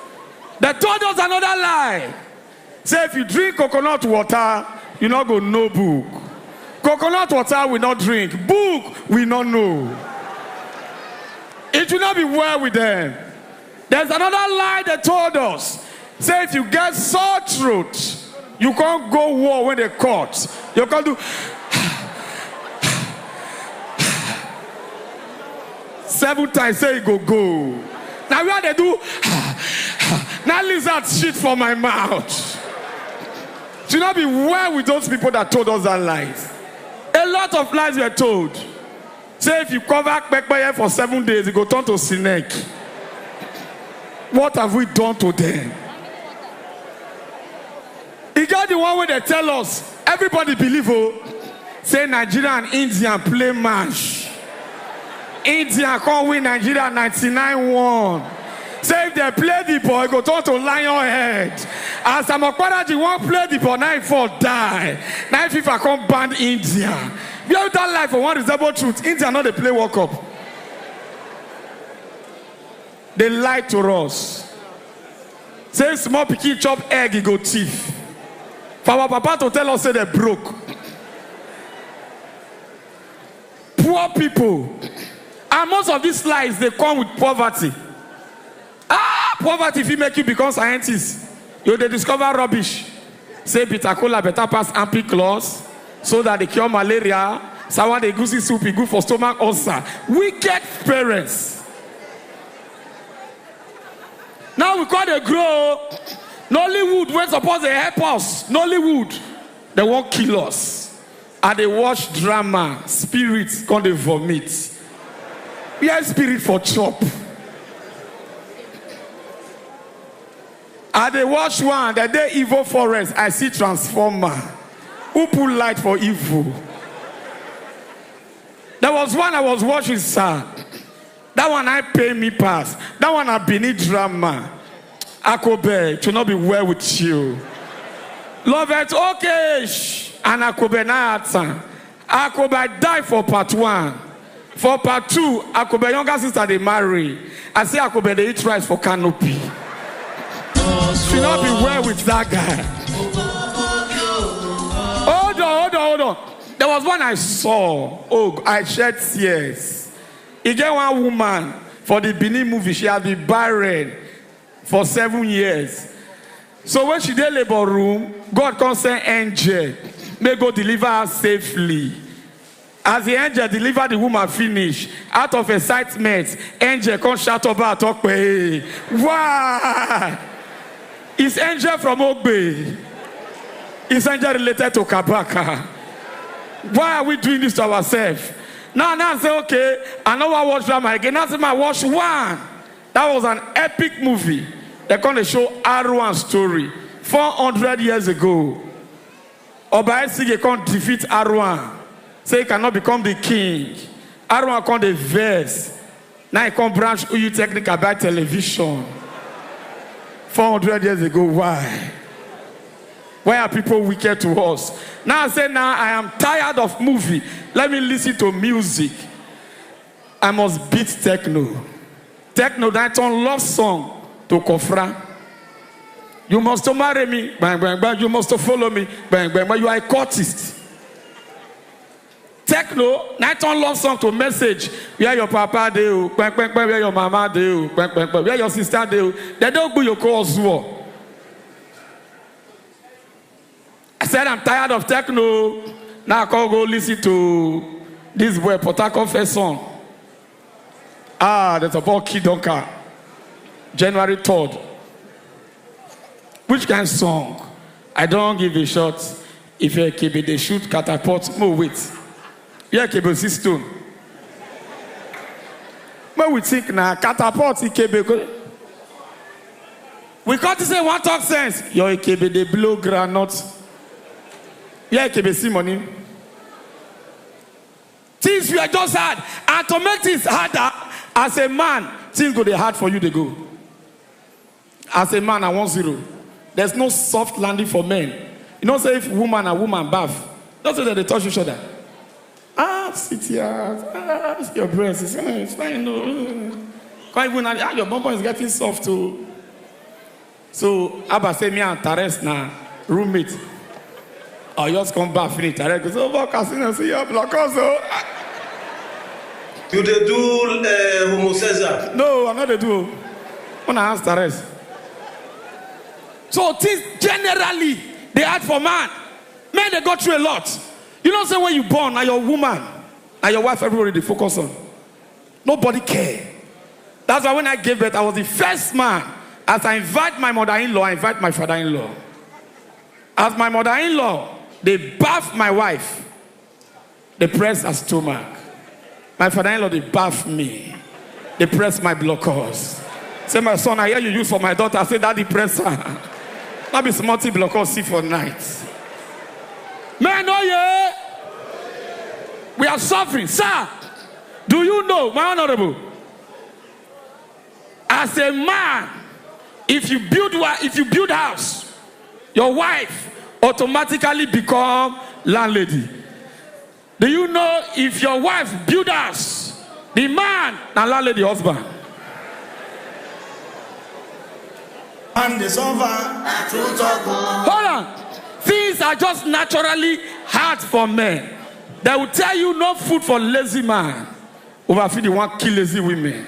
They told us another lie. Say if you drink coconut water, you no go know book. Coconut water we no drink, book we no know. It will not be well with them. There's another lie they told us. Say if you get sore throat, you can't go war when they cut. You can't do seven times, say you go go. Now where they do Now lizard shit for my mouth. Should not be well with those people that told us that lies. A lot of lies were told. Say if you cover pepper for seven days, it go turn to snake. What have we done to them? E get the one wey dey tell us, everybody believe o, say Nigeria and India play match. India come win Nigeria ninety-nine one. Say if dem play the ball, e go turn to lion head. As Amokparaji wan play the ball, na him fall die. Na him FIFA come ban India. Build that life for one resemble truth. India no dey play World Cup. They lie to us. Say small pikin chop egg, e go thief. For our papa to tell us say they broke. Poor people. And most of these lies, they come with poverty. Ah, poverty fit make you become scientist. You dey discover rubbish. Say bitter kola better pass ampiclox, so that they cure malaria. Sour the egusi soup, e good for stomach ulcer. Wicked parents. Now we call dey grow. Nollywood wey suppose dey help us. Nollywood, they wan kill us. I dey watch drama, spirit come dey vomit. Where spirit for chop? I dey watch one, the day evil forest, I see transformer. Who put light for evil? There was one I was watching, sir. That one I pay me pass. That one I be need drama. Akobe, it should not be well with you. Love it, okay. Sh-, and Akobe na atan. Akobe die for part one. For part two, Akobe younger sister dey marry. I say Akobe dey eat rice for canopy. Should not be well with that guy. Hold on, hold on, hold on. There was one I saw. Oh, I shed tears. E get one woman for the Benin movie. She has been barren for seven years. So when she dey labor room, God come send angel, may go deliver her safely. As the angel deliver the woman finish, out of excitement, angel come shout about talk pe, "Why? Is angel from Ogbe? Is angel related to Kabaka? Why are we doing this to ourselves?" Now, now I say, "Okay, I no wan watch drama again." Now say, "I watch one." That was an epic movie. They come dey show Arwan story four hundred years ago. Oba Esige come defeat Arwan. Say he cannot become the king. Arwan come dey vex. Now he come branch U U Technical buy television. Four hundred years ago, why? Why are people wicked to us? Now I say, "Now I am tired of movie. Let me listen to music." I must beat techno. Techno that turn love song to kofra. "You must to marry me, bang, bang, bang. You must to follow me, bang, bang, bang. You are a cultist." Techno, na turn love song to message. "Where your papa dey o, bang, bang, bang. Where your mama dey o, bang, bang, bang. Where your sister dey o." They don't go your cause war. I said, "I'm tired of techno." Now I can't go listen to this boy, Port Harcourt first song. Ah, there's a ball kid Donka. January third. Which kind of song? I don't give a shot. If a K B they shoot catapult, no wait. Yeah, K B see stone. When we think now, catapult, K B go. We got to say one talk sense. Your K B they blow granite. Yeah, K B see money. Things were just hard. And to make things harder, as a man, things go dey hard for you to go. As a man, I want zero. There's no soft landing for men. You know, say if woman and woman bath, don't say that they touch each other. "Ah, sit here. Ah, see your breast. It's, eh, it's fine. No. Can't even, ah, your bum bum is getting soft too." So Abba say me and Tares na roommate. I just come back finish. Tares go say, "Oh, casino, see your block also." You dey do uh, homosexual? No, I'm not a do. When I ask Tares. So things generally they hard for man. Men they go through a lot. You know, say when you born, now your woman, now your wife, everybody they focus on. Nobody care. That's why when I gave birth, I was the first man As I invite my mother-in-law, I invite my father-in-law. As my mother-in-law, they bath my wife, they press her stomach. My father-in-law, they bath me, they press my blockers. Say, "My son, I hear you use for my daughter." I say, "Daddy, press her." Not be small thing blockers see for night. Men, oh yeah, we are suffering. Sir, do you know, my honorable, as a man, if you build wa- if you build house, your wife automatically become landlady. Do you know if your wife build house, the man na landlady husband? And the suffer, true talk. Hold on. Things are just naturally hard for men. They will tell you no food for lazy man. Over feed the one kill lazy women.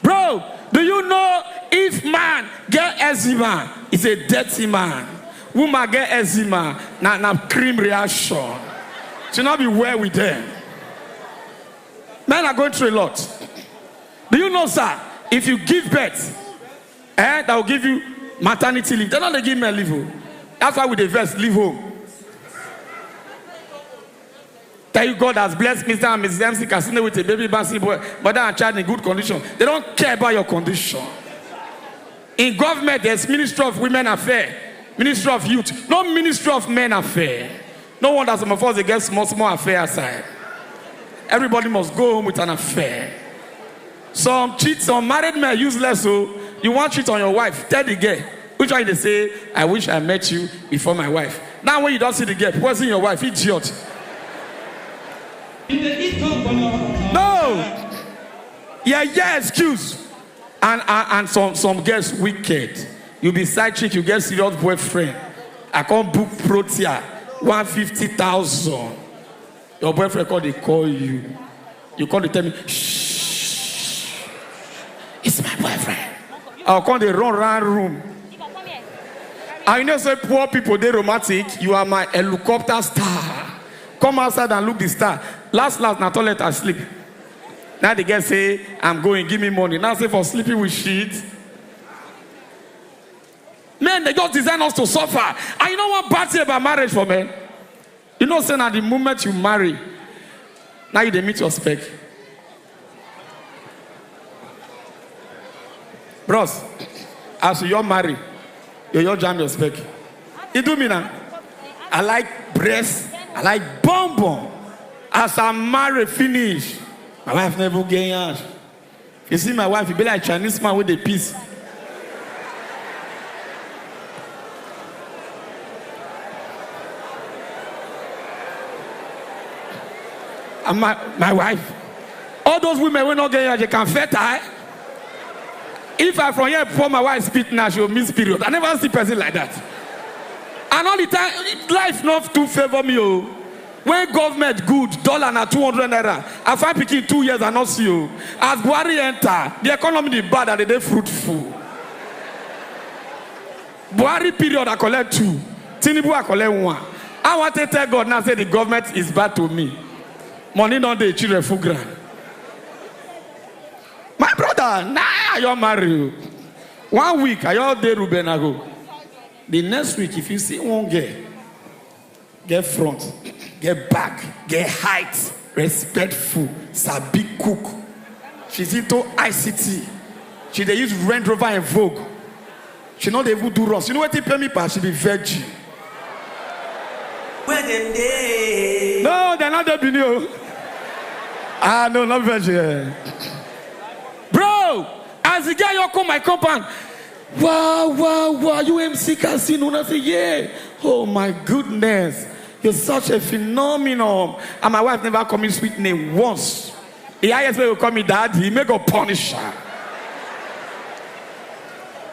Bro, do you know if man get eczema, it's a dirty man. Woman get eczema, na na cream reaction. Should not be well with them. Men are going through a lot. Do you know, sir? If you give birth, eh, that will give you maternity leave. They don't dey give men leave. Oh. That's why we dey vex leave home. Tell you God has blessed Mister and Missus M C Casino with a baby bouncing boy, mother and child in good condition. They don't care about your condition. In government, there's Ministry of Women Affairs, Ministry of Youth, no Ministry of Men Affairs. No wonder some of us dey get small small affair aside. Everybody must go home with an affair. Some cheat, some married men useless. So you want cheat on your wife? Tell the girl. Which one they say, "I wish I met you before my wife." Now when you don't see the girl, poison your wife, idiot. No. Yeah, yeah, excuse. And and, and some some girls wicked. You be side chick, you get serious boyfriend. I can't book Protea, one fifty thousand. Your boyfriend call, they call you. You call, they tell me, "Shh, it's my boyfriend." I'll come, they run round room. And you know, say poor people, they romantic. You are my helicopter star. Come outside and look the star. Last, last, na toilet I sleep. Now the girl say, "I'm going, give me money." Now say, "For sleeping with shit." Men, they just design us to suffer. And you know what bad thing about marriage for men? You know, say now the moment you marry, now you dey meet your spec. Bros, as you all marry, you all jam your spec. You do me now. I like breast, I like bum bum. As I marry finish, my wife never get yansh. If you see my wife, you be like Chinese man with a piece. And my, my wife, all those women will not get here, they can fet I. If I from here before my wife spit now, she will miss period. I never see person like that. And all the time, life not too favor me. Oh. When government good, dollar na two hundred naira. I find picking two years and not see you. As Buhari enter, the economy dey bad and they dey fruitful. Buhari period, I collect two. Tinubu, I collect one. I want to tell God now, say the government is bad to me. Money don't dey, children full ground. My brother, now I all marry you. One week, I all dey Ruben Ago. The next week, if you see one girl, get front, get back, get height, respectful, sabi cook. She's into I C T. She dey use Range Rover and Vogue. She no dey even do runs. You know what they pay me pass? She be virgin. Where them dey? No, they're not there, Benin. Ah, no, not virgin. Eh. Bro, as the guy you come my compound, "Wow, wow, wow, you M C Casino?" And I say, "Yeah." "Oh my goodness, you're such a phenomenon." And my wife never call me sweet name once. The highest way you call me daddy, he may go punish her.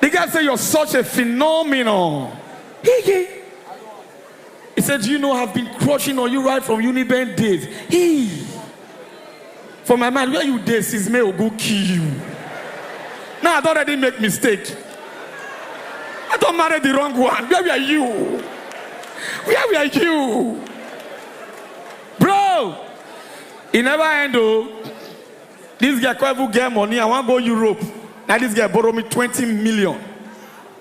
The guy say, "You're such a phenomenon." He, he. He said, "Do you know I've been crushing on you right from Uniben days?" He. For my mind, where you dey since May Ogu kill you? Now I don't already make mistake. I don't marry the wrong one. Where were you? Where were you? Bro, it never end though. This girl come even get money. I wan go Europe. Now this girl borrow me twenty million.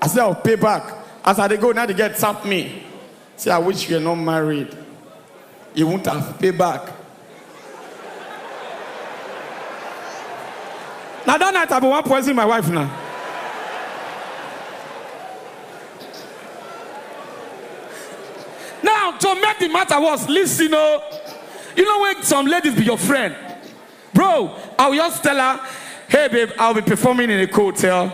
I say I'll pay back. As I dey go, now the girl tap me. Say, "I wish you were not married. You won't have paid back." Now that night I be wan poison my wife now. Now, to make the matter worse, listen, oh. You know when some ladies be your friend, bro, I will just tell her, "Hey, babe, I'll be performing in a hotel."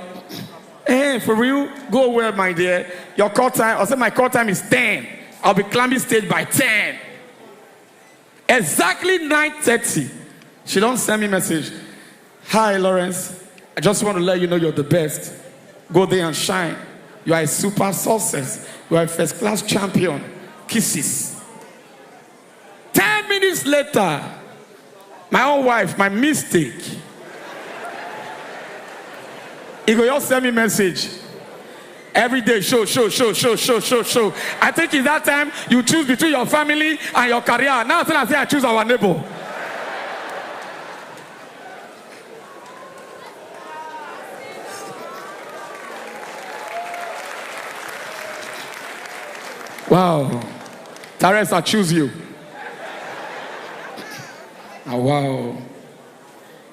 "Hey, for real? Go well, my dear. Your call time," I say, "My call time is ten. I'll be climbing stage by ten." Exactly nine thirty, she don't send me message. "Hi, Lawrence. I just want to let you know you're the best. Go there and shine. You are a super success. You are a first class champion. Kisses." Ten minutes later, my own wife, my mistake. He go just send me message. Every day, show, show, show, show, show, show, show. I think it's that time you choose between your family and your career. Now, as soon as I say I choose our neighbor. Wow. Teresa, choose you. Ah, wow.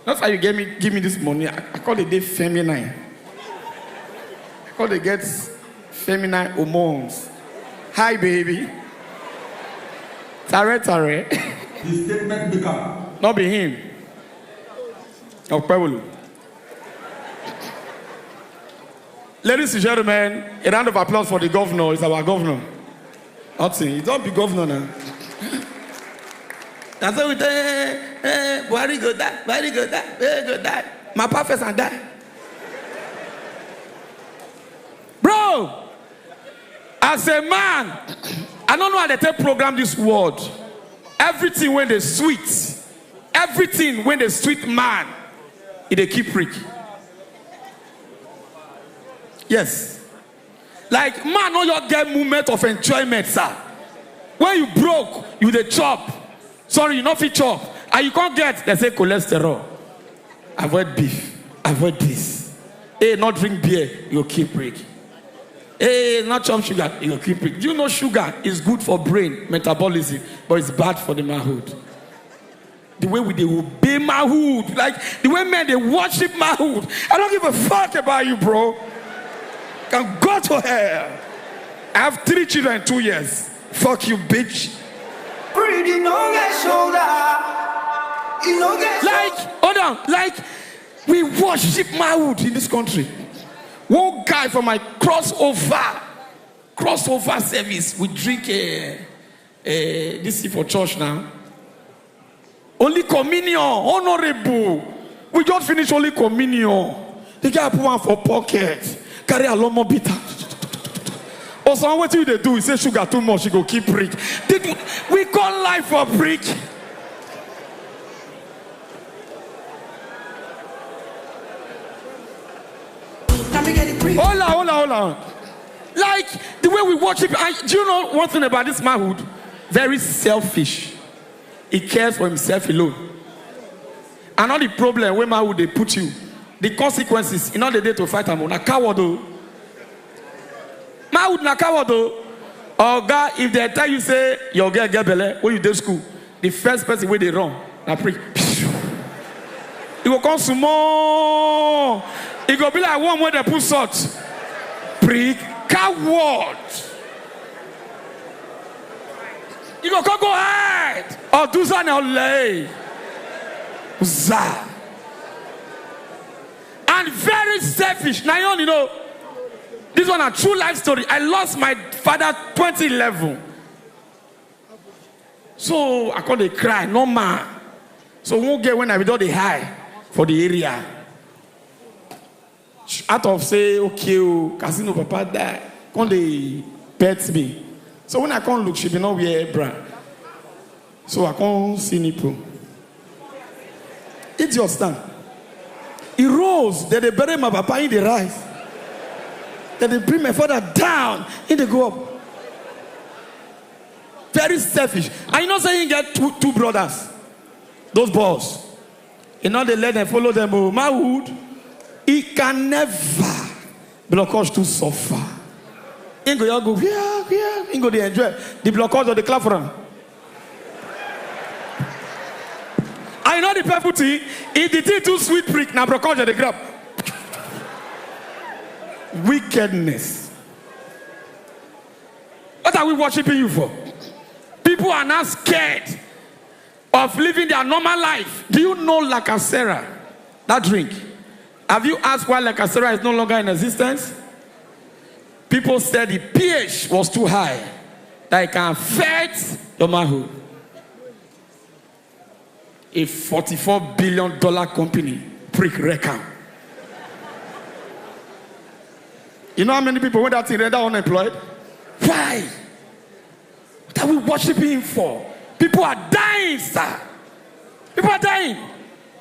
That's how you give me, give me this money. I, I call it the feminine. I call it get feminine hormones. Hi, baby. Tare, tare. The statement maker. Not be him. Okpebulu. Ladies and gentlemen, a round of applause for the governor. He's our governor. Nothing. He don't be governor now. That's why we tell, eh, eh, Buhari go die, Buhari go die, Buhari go die. My papa first and die. Bro, as a man, I don't know how they take program this world. Everything when they sweet, everything when they sweet man, it they keep prick. Yes. Like, man no just get moment of enjoyment, sir. When you broke, you dey chop. Sorry, you no fit chop. And you can't get, they say cholesterol. Avoid beef. Avoid this. Hey, not drink beer, you keep break. Hey, not chop sugar, you keep break. Do you know sugar is good for brain metabolism, but it's bad for the manhood? The way we dey obey manhood, like the way men they worship manhood. I don't give a fuck about you, bro. Can go to hell. I have three children in two years. Fuck you, bitch. Breed, you no get shoulder. You no get Like, hold on, like, we worship manhood in this country. One guy for my crossover, crossover service, we drink, uh, uh, this thing for church now. Only communion, honorable. We just finish only communion. The guy put one for pocket, carry a lomo bitter. Or some wetin you dey do, you say sugar too much, you go keep prick. Did we call life for prick? Can we get it, please? Hold on, hold on, hold on. Like the way we worship, I, do you know one thing about this manhood? Very selfish. He cares for himself alone. And all the problem wey manhood dey put you, the consequences, e no dey dey to fight am o. Na coward o. Manhood na coward o. Oga, if they tell you say your girl get belle when you dey school, the first person wey dey run na prick. E go come small. E go be like one wey dey put salt. Prick, coward. You go come go hide. Or do something or lay. Za. And very selfish. Na your own, you know. This one a true life story. I lost my father twenty eleven. So I come dey cry, no man. So one girl when I be don dey high for the area. Out of say, okay, oh, casino papa die, come dey pet me. So when I come look, she be not wear bra. So I come see nipple. It's your stand. He rose, then they bury my papa in the rise. Then they bring my father down, in the go up. Very selfish. And you know say he get two, two brothers. Those boys. E no dey let dem follow dem o. Manhood, e can never. Blockage too suffer. Im go just go where, where, im go dey enjoy. The blockage go dey clap for am. I know the people thing. If the thing too sweet prick, na blockage dey grab. Wickedness. What are we worshiping you for? People are now scared of living their normal life. Do you know Lacacera? That drink. Have you asked why Lacacera is no longer in existence? People said the pH was too high, that it can affect your manhood. A forty-four billion dollar company, prick reckon. You know how many people when that thing render unemployed? Why? What are we worshiping him for? People are dying, sir. People are dying.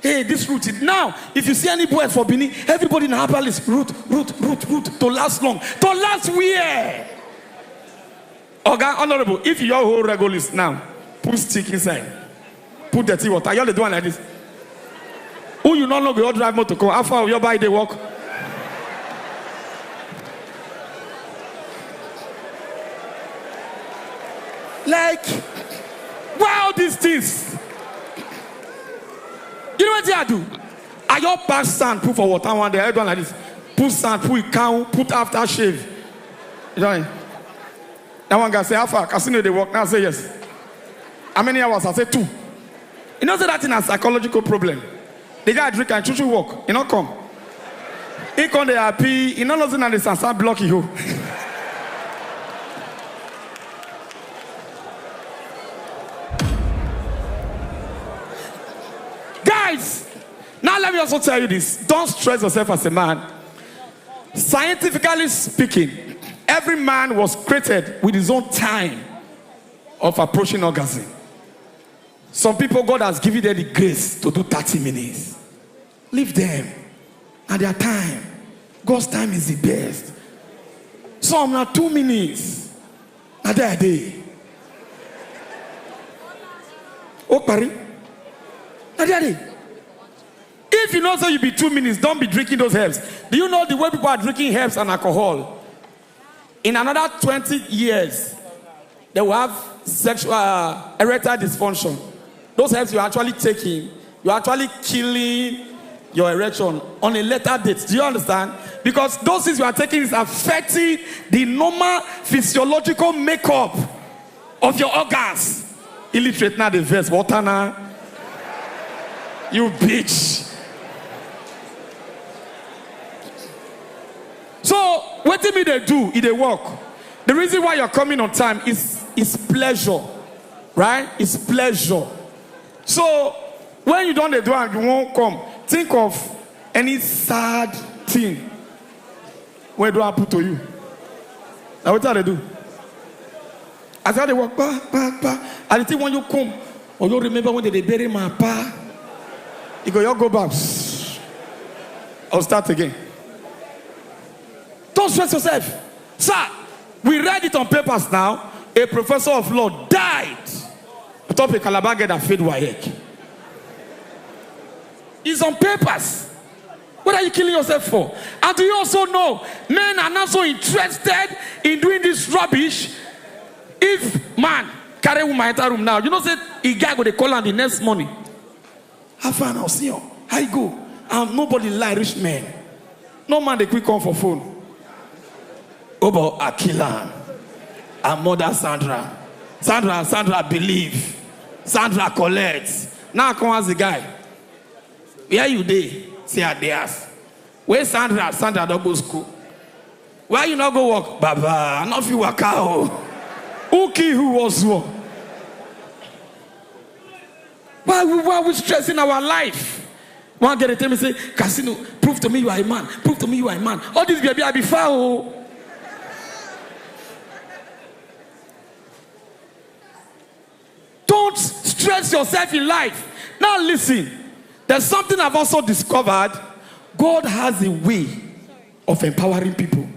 Hey, this root is now. If you see any boys for Benin, everybody in Harper is root, root, root, root. To last long. To last where? Oga, honorable, if you all hold regulars now, put stick inside. Put dirty water. You all dey do am like this. Who you no know go all drive motor come? How far your bike dey work? Like, why all these things? You know what I do? I just pack sand, put for water one day. I do am like this. Put sand, put it count, put after shave. You know, that one guy say, "How far? Casino dey work?" Now I say, "Yes." "How many hours?" I say, "Two." You know, say that thing a psychological problem. The guy drink and chuchu work. He not come. He come dey happy. He not know say na the sand sand block you. Guys, now let me also tell you this. Don't stress yourself as a man. Scientifically speaking, every man was created with his own time of approaching orgasm. Some people, God has given them the grace to do thirty minutes. Leave them. And their time. God's time is the best. Some na two minutes. Na there I dey. Oh, pardon? Na there I dey. If you know say you be two minutes, don't be drinking those herbs. Do you know the way people are drinking herbs and alcohol? In another twenty years, they will have sexual, uh, erectile dysfunction. Those herbs you're actually taking, you're actually killing your erection on a later date. Do you understand? Because those things you are taking is affecting the normal physiological makeup of your organs. Illiterate now, the verse. Water now. You bitch. So, wetin me dey do, e dey work. The reason why you're coming on time is, is pleasure, right? It's pleasure. So, when you don dey do am, you won't come. Think of any sad thing wey don happen to you. Na wetin I dey do? As I dey work, pa, pa, pa, I dey think when you come, or you remember when they dey bury my pa, you go, you go back. I'll start again. Don't stress yourself. Sir, we read it on papers now. A professor of law died atop a Calabar girl that failed WAEC. It's on papers. What are you killing yourself for? And do you also know men are not so interested in doing this rubbish? If man carry woman enter room now, you know say a guy go dey call am the next morning. "How far now? See you. How you go?" And nobody lie reach men. No man dey quick come for phone. "Oh boy, I kill am. I murder Sandra. Sandra, Sandra believe. Sandra collect." Now I come ask the guy, "Where you dey?" Say, "I dey house." "Where Sandra?" "Sandra don go school." "Why you no go work?" "Baba, I no fit waka o." Who kill who was who? Why we, why we stressing our life? One girl dey tell me say, "Casino, prove to me you are a man. Prove to me you are a man." All this baby, I be foul. Don't stress yourself in life. Now listen, there's something I've also discovered. God has a way of empowering people.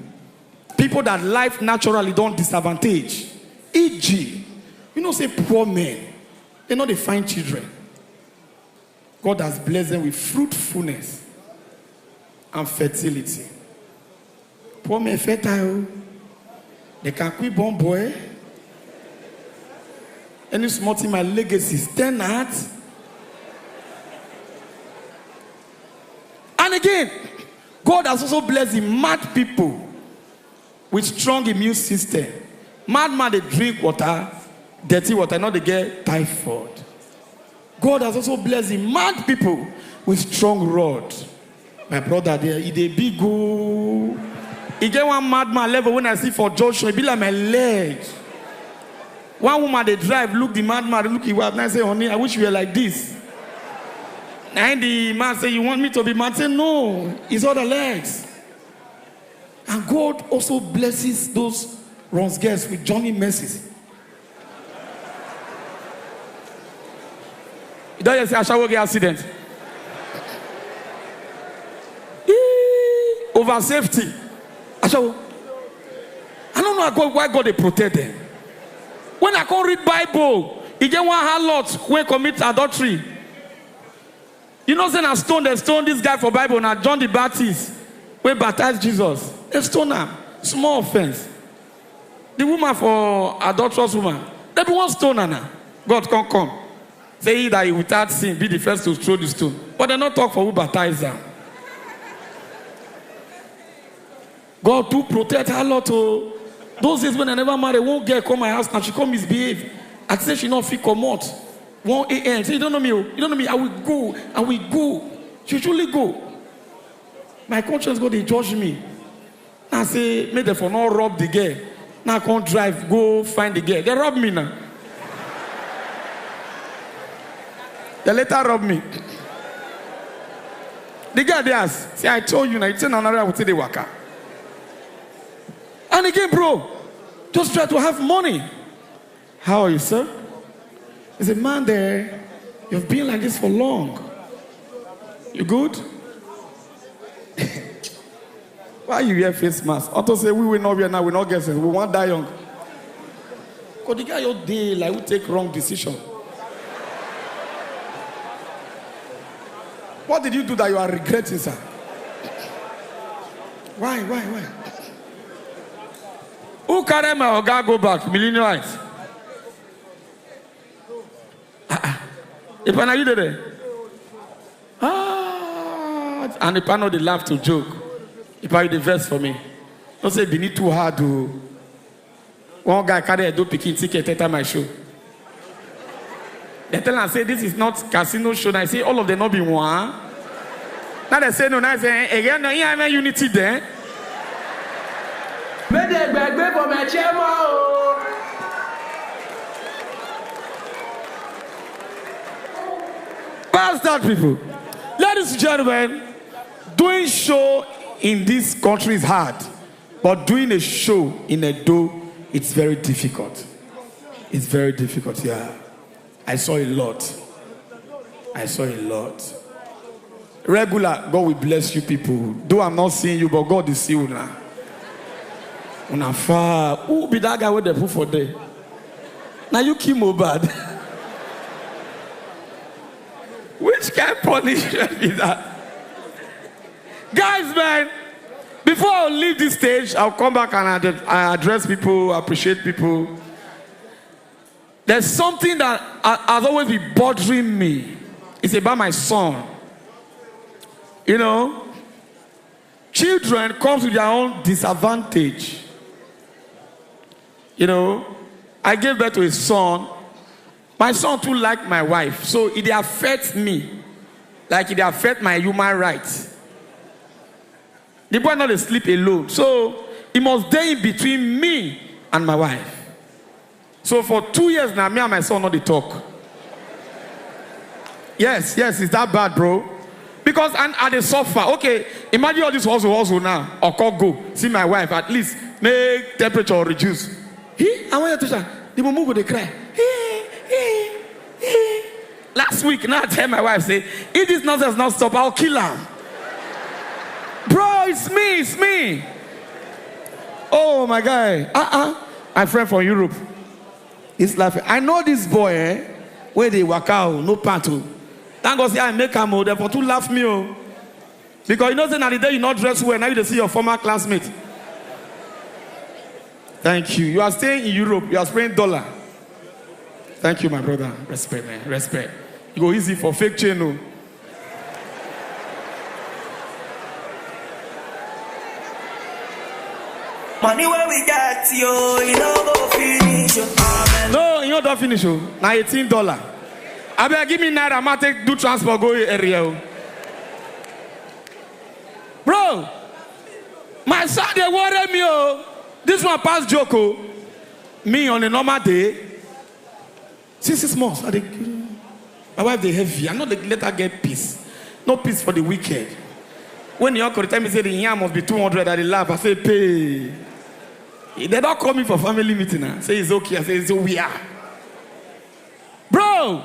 People that life naturally don't disadvantage. E G, you know say poor men, they no dey find children. God has blessed them with fruitfulness and fertility. Poor men fertile. They can quit born boy. Any small thing, my legacy stand out. And again, God has also blessed the mad people with strong immune system. Mad man dey drink water, dirty water, not dey get typhoid. God has also blessed the mad people with strong rod. My brother there, e dey big o. E get one madman level when I see for junction, e be like my leg. One woman dey drive, look the madman, look him wife, now say, "Honey, I wish you were like this." And the man say, "You want me to be mad?" Say, "No, it's other legs." And God also blesses those runs girls with Johnny mercies. You don hear say ashawo get accident? Eee, over safety. Ashawo. I don't know how God, why God dey protect them. When I come read Bible, e get one harlot wey commit adultery. You know say na stone dem stone this guy for Bible, na John the Baptist wey baptize Jesus. Dem stone am. Small offense. The woman for adulterous woman, dem bin wan stone am na. God come come. Say, "He that without sin be the first to throw the stone." But dem no talk for who baptize am. God too protect harlot o. Those days when I never marry, one girl come my house now, she come misbehave. I say she no fit comot. One a.m. Say, "You don't know me o. You don't know me. I will go. I will go." She truly go. My conscience go dey judge me. Now say, make dem for no rob the girl. Now I come drive, go find the girl. Dem rob me now. Dem later rob me. The girl dey ask, say, "I told you now, you say na another I would say dey waka." And again, bro, just try to have money. "How are you, sir?" He said, "Man there, you've been like this for long. You good?" Why you wear face mask? Unto say we will not wear now, we not get sense. We want die young. Could the guy your day like we take wrong decision? What did you do that you are regretting, sir? Why, why, why? Who carry my oga go back? Millennialite. Ah, ah. Ipa, na you dey there? Ah, and Ipa no dey laugh to joke. Ipa, you dey vex for me. Don't say Benin too hard o. One guy carry Edo pikin ticket enter my show. They tell am say this is not casino show. Na I say all of them no be one. Now they say no. Now I say, eh, again, no, here I unity there. Make dem gbegbe for my chairman o. Bastard people. Ladies and gentlemen, doing show in this country is hard, but doing a show in Edo, it's very difficult. It's very difficult, yeah. I saw a lot. I saw a lot. Regular, God will bless you people. Though I'm not seeing you, but God is seeing you now. Una far. Who be that guy with the put for there? Now you kill Mohbad. Which kind of punishment is that? Guys, man, before I leave this stage, I'll come back and ad- I address people, appreciate people. There's something that ha- has always been bothering me. It's about my son. You know, children comes with their own disadvantage. You know, I gave birth to a son. My son too like my wife, so it dey affect me, like it dey affect my human rights. The boy not dey sleep alone, so he must dey in between me and my wife. So for two years now, me and my son not dey talk. Yes, yes, it's that bad, bro. Because I, I dey suffer. Okay, imagine all this hustle, hustle now. Or call go see my wife. At least make temperature reduce. He, I want you to say the mumu go dey cry. He, he, he. Last week, now I tell my wife say, if this nonsense not stop, I'll kill her. Bro, it's me, it's me. Oh my guy, uh uh my friend from Europe. He's laughing. I know this boy, eh? Where they work out, no pant o. Thank God say I make am o, dem for too laugh me o. Because you know say na the day you no dress well, now you dey see your former classmate. Thank you. You are staying in Europe, you are spraying dollar. Thank you, my brother. Respect, man. Respect. You go easy for fake chain o. Money wey we get, yo, e no go finish, yo. Amen. No, e no don finish o. Na eighteen dollar. Abeg, give me naira, ma take do transport go area o. Bro, my son dey worry me o. This one pass joke o. Me on a normal day, six, six months, I dey, my wife dey heavy. I no dey let her get peace. No peace for the wicked. When the uncle tell me say the yam must be two hundred, I dey laugh. I say, "Pay." They don call me for family meeting now. Say it's okay. I say, "So we are." Bro,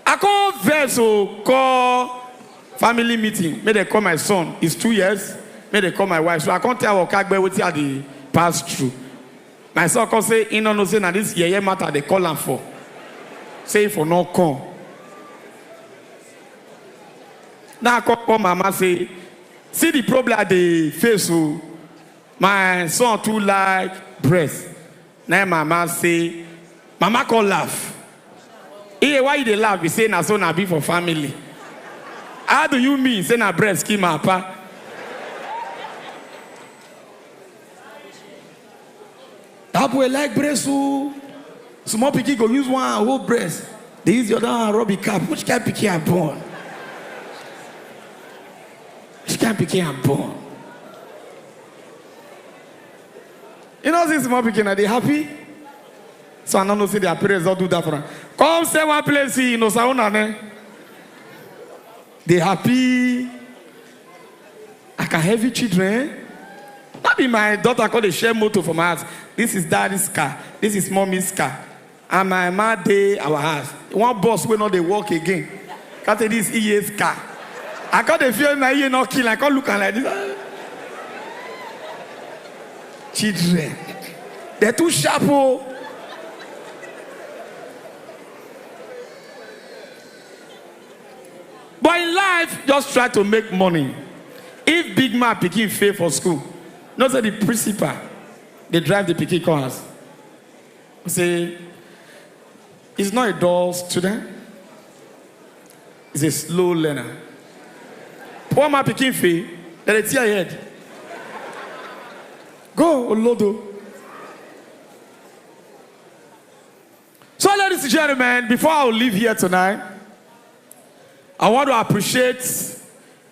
I come vex o, call family meeting. Make dem call my son. He's two years. Make dem call my wife. So I come tell Okagbe wetin I dey pass through. My son come say, he no know say na this yeye matter dey call am for. Say he for no come. Now I come call mama say, "See the problem I dey face o. My son too like breast." Now mama say, mama come laugh. "Hey, why you dey laugh?" He say, "Na so na be for family." "How do you mean?" Say, "Na breast kill my papa." That boy like breast o. Small pikin go use one hand hold breast. They use the other hand rub the cap. Which kind pikin I born? Which kind pikin I born? You know, this small pikin, are they happy? So I don't know, say their parents don't do that for them. Come say one place, see, you know, Sauna, ne? They happy. I can heavy children. Not be my daughter call the share motor for my house. This is daddy's car. This is mommy's car. And my mama dey our house. One bus wey no dey work again. Come say this E A's car. I come dey fear my E A no kill. I come look am like this. Children, they too sharp o. But in life, just try to make money. If big man pikin fail for school, know say the principal dey drive the pikin come house. Say, he's not a dull student. He's a slow learner. Poor man pikin fail, dem dey tear head. Go, Olodo. So, ladies and gentlemen, before I leave here tonight, I want to appreciate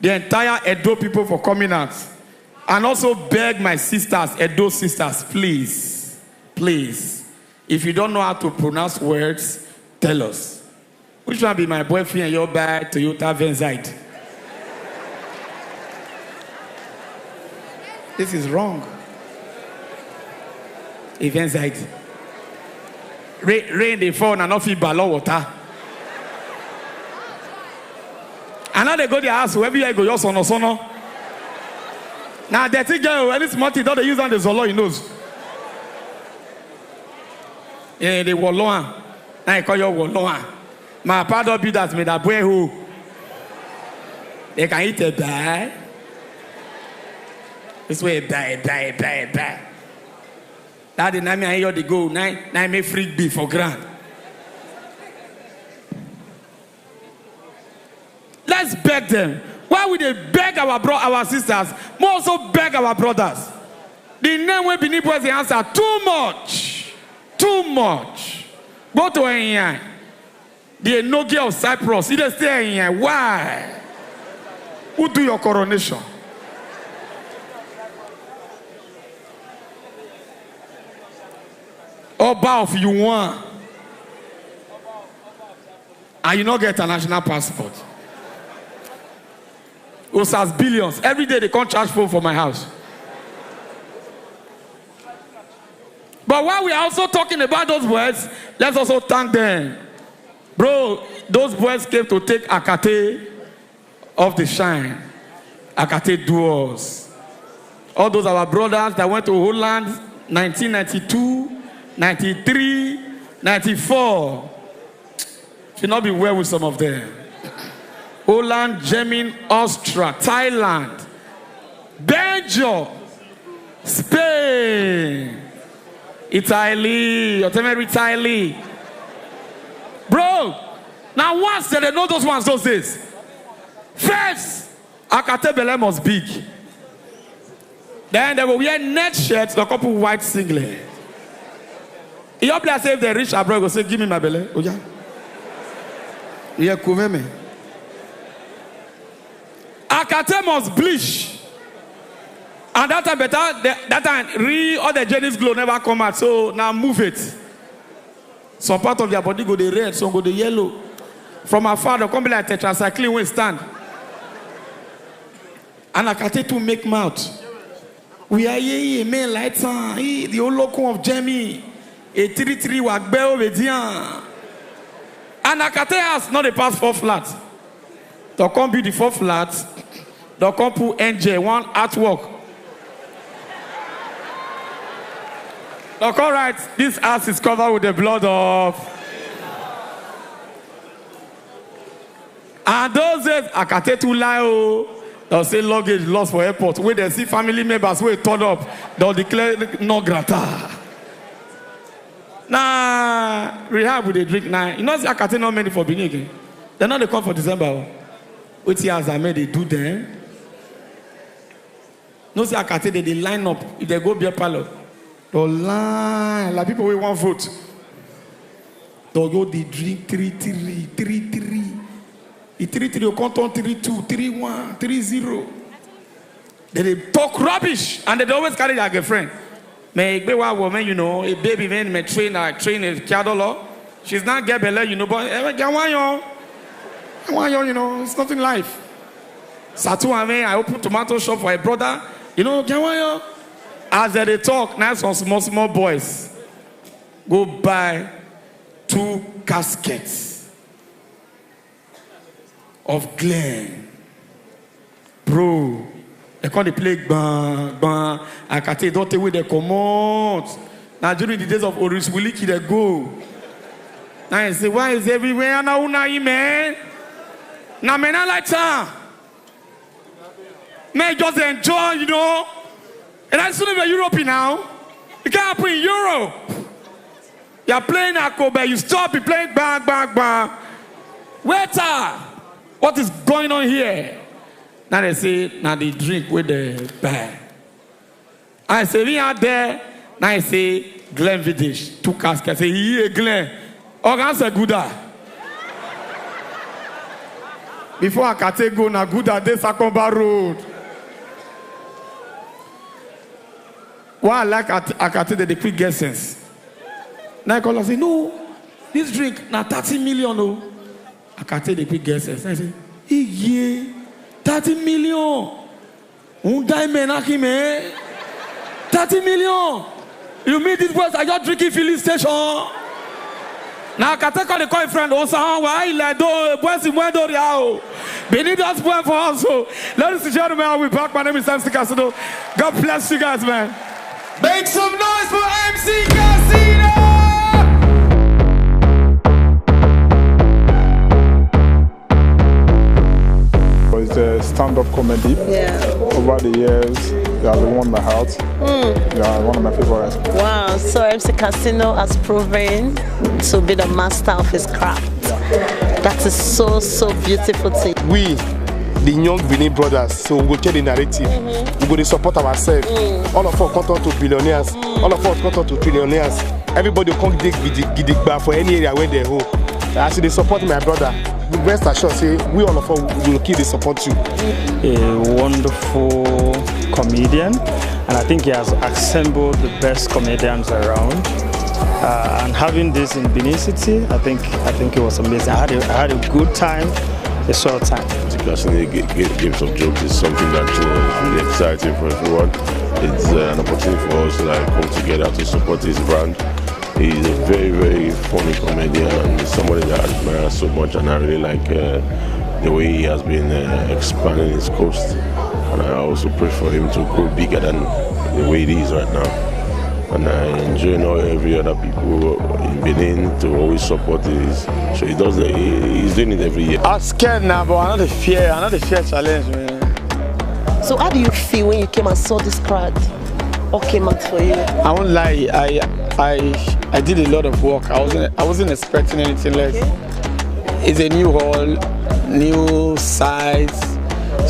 the entire Edo people for coming out and also beg my sisters, Edo sisters, please, please, if you don't know how to pronounce words, tell us. Which one be my boyfriend, your buy Toyota Venzite? This is wrong. Event site. Rain, rain dey fall, na no fit balloon water. I no dey go their house, every year go your sono sono. Na dirty girl, any small thing, don dey use am dey zolo him nose. Yeah, dey wallow am. Na I call your wallow am. My papa don build that me that boy who. They can eat a die. This way, die, die, die, die. That the name I hear the go, nine, nine me freak be for ground. Let's beg them. Why would they beg our bro, our sisters? More also beg our brothers. The name wey Benin Boys dey answer too much, too much. Go to N I. The Enogie of Cyprus, he dey stay here. Why? Who do your coronation? Oba of Yuan. And you no get international passport. Osas billions. Every day they come charge phone for my house. But while we are also talking about those boys, let's also thank them. Bro, those boys came to take Akate off the shine. Akate duels. All those our brothers that went to Holland, nineteen ninety-two, ninety-three, ninety-four. Should not be well with some of them. Holland, Germany, Austria, Thailand, Belgium, Spain, Italy, Otemere Italy. Bro, now once they know those ones those days. First, Akate belle must big. Then they go wear net shirt, the couple white singlet. E just be like say if they reach abroad, go say, "Give me my belle." Oh yeah. Yeah, cover me. Akate must bleach. And that time better, the, that time, re, all the Jenny's glow never come out. So now move it. Some part of their body go the red, some go the yellow. From afar, they come be like tetracycline wey stand. And Akate too make mouth. We are here, here, men light on. He, the Olokun of Jemi. A three three wa gbe obedian. And Akate has not a pass four flat. They come be the four flat. They come put N J, one artwork. They come write, "This house is covered with the blood of." And those days, Akate too lie, oh. They'll say luggage lost for airport. When they see family members who turn up, they'll declare no grata. Nah, rehab with a drink now. You know, see Akate not many for Benin again. They're not the come for December. Oh. Which years I made they do them? No, see Akate, they, they line up. If they go beer parlor, they'll line like people we want vote. They'll go the drink three three, three three. The three three will come turn three two, three one, three zero. Then they talk rubbish and they always carry their girlfriend. Me, igbe wa wo, man, you know, a baby man, me train, I train a cadolo. She's not get belle, you know, but eh, get one, yo. Get one, yo, you know, it's nothing life. Satu Ame, I open tomato shop for a brother. You know, get one, yo. As they talk, now some small, small boys go buy two caskets of Glen. Bro, they come dey play gban, gban. Akate don take wey they comot. Now during the days of Oris Wiliki, they go. Now I say, "Why is everywhere? Now una man? Now men I like time. Men just enjoy, you know." And I still live in Europe now. It can't happen in Europe. You are playing Akobe, you stop, you playing bang, bang, bang. Waiter, what is going on here? Now they say, "Now they drink with the bag." I say, "We are there." Now I say, "Glen Village, two caskets." I say, "Yeah, Glen." Oga Seguda. Before Akate go, na Guda dey Sakomba Road. Why I like At- Akate, they dey quick get sense. Now I call and say, "No, this drink na thirty million, oh." Akate dey quick get sense. I say, "Iye, thirty million. Who die men akim, eh? Thirty million. You mean this boys are just drinking filling station?" Now Akate call the call friend, "Osan, why you like do, boys in Mwendo Riao? They need us boy for us." So, ladies and gentlemen, I'll be back. My name is M C Casino. God bless you guys, man. Make some noise for M C Casino! It's a stand-up comedy. Yeah. Over the years, he has won my heart. Yeah, one of my favorites. Wow, so M C Casino has proven to be the master of his craft. That is so, so beautiful to you. We, the young Benin brothers, so we go change the narrative. We go dey support ourselves. All of us come turn to billionaires. All of us come turn to trillionaires. Everybody come dey gidi gidigba for any area where they hold. As you dey support my brother, rest assured say we all of us will keep dey support you. A wonderful comedian, and I think he has assembled the best comedians around. Uh, and having this in Benin City, I think I think it was amazing. I had a, I had a good time, a short time. Discussing the ga- ga- games of jokes is something that uh, is really exciting for everyone. It's uh, an opportunity for us to like come together to support his brand. He's a very, very funny comedian and somebody that I admire so much, and I really like uh, the way he has been uh, expanding his coast. And I also pray for him to grow bigger than the way it is right now. And I enjoin all every other people in Benin to always support this. So he does the, he- he's doing it every year. I scared now, but I know the fear. I know the fear challenge, man. So how do you feel when you came and saw this crowd all came out for you? I won't lie. I I I did a lot of work. I wasn't I wasn't expecting anything less. It's a new hall, new size.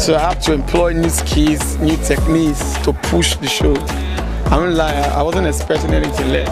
So I have to employ new skills, new techniques to push the show. I won't lie. I wasn't expecting anything less.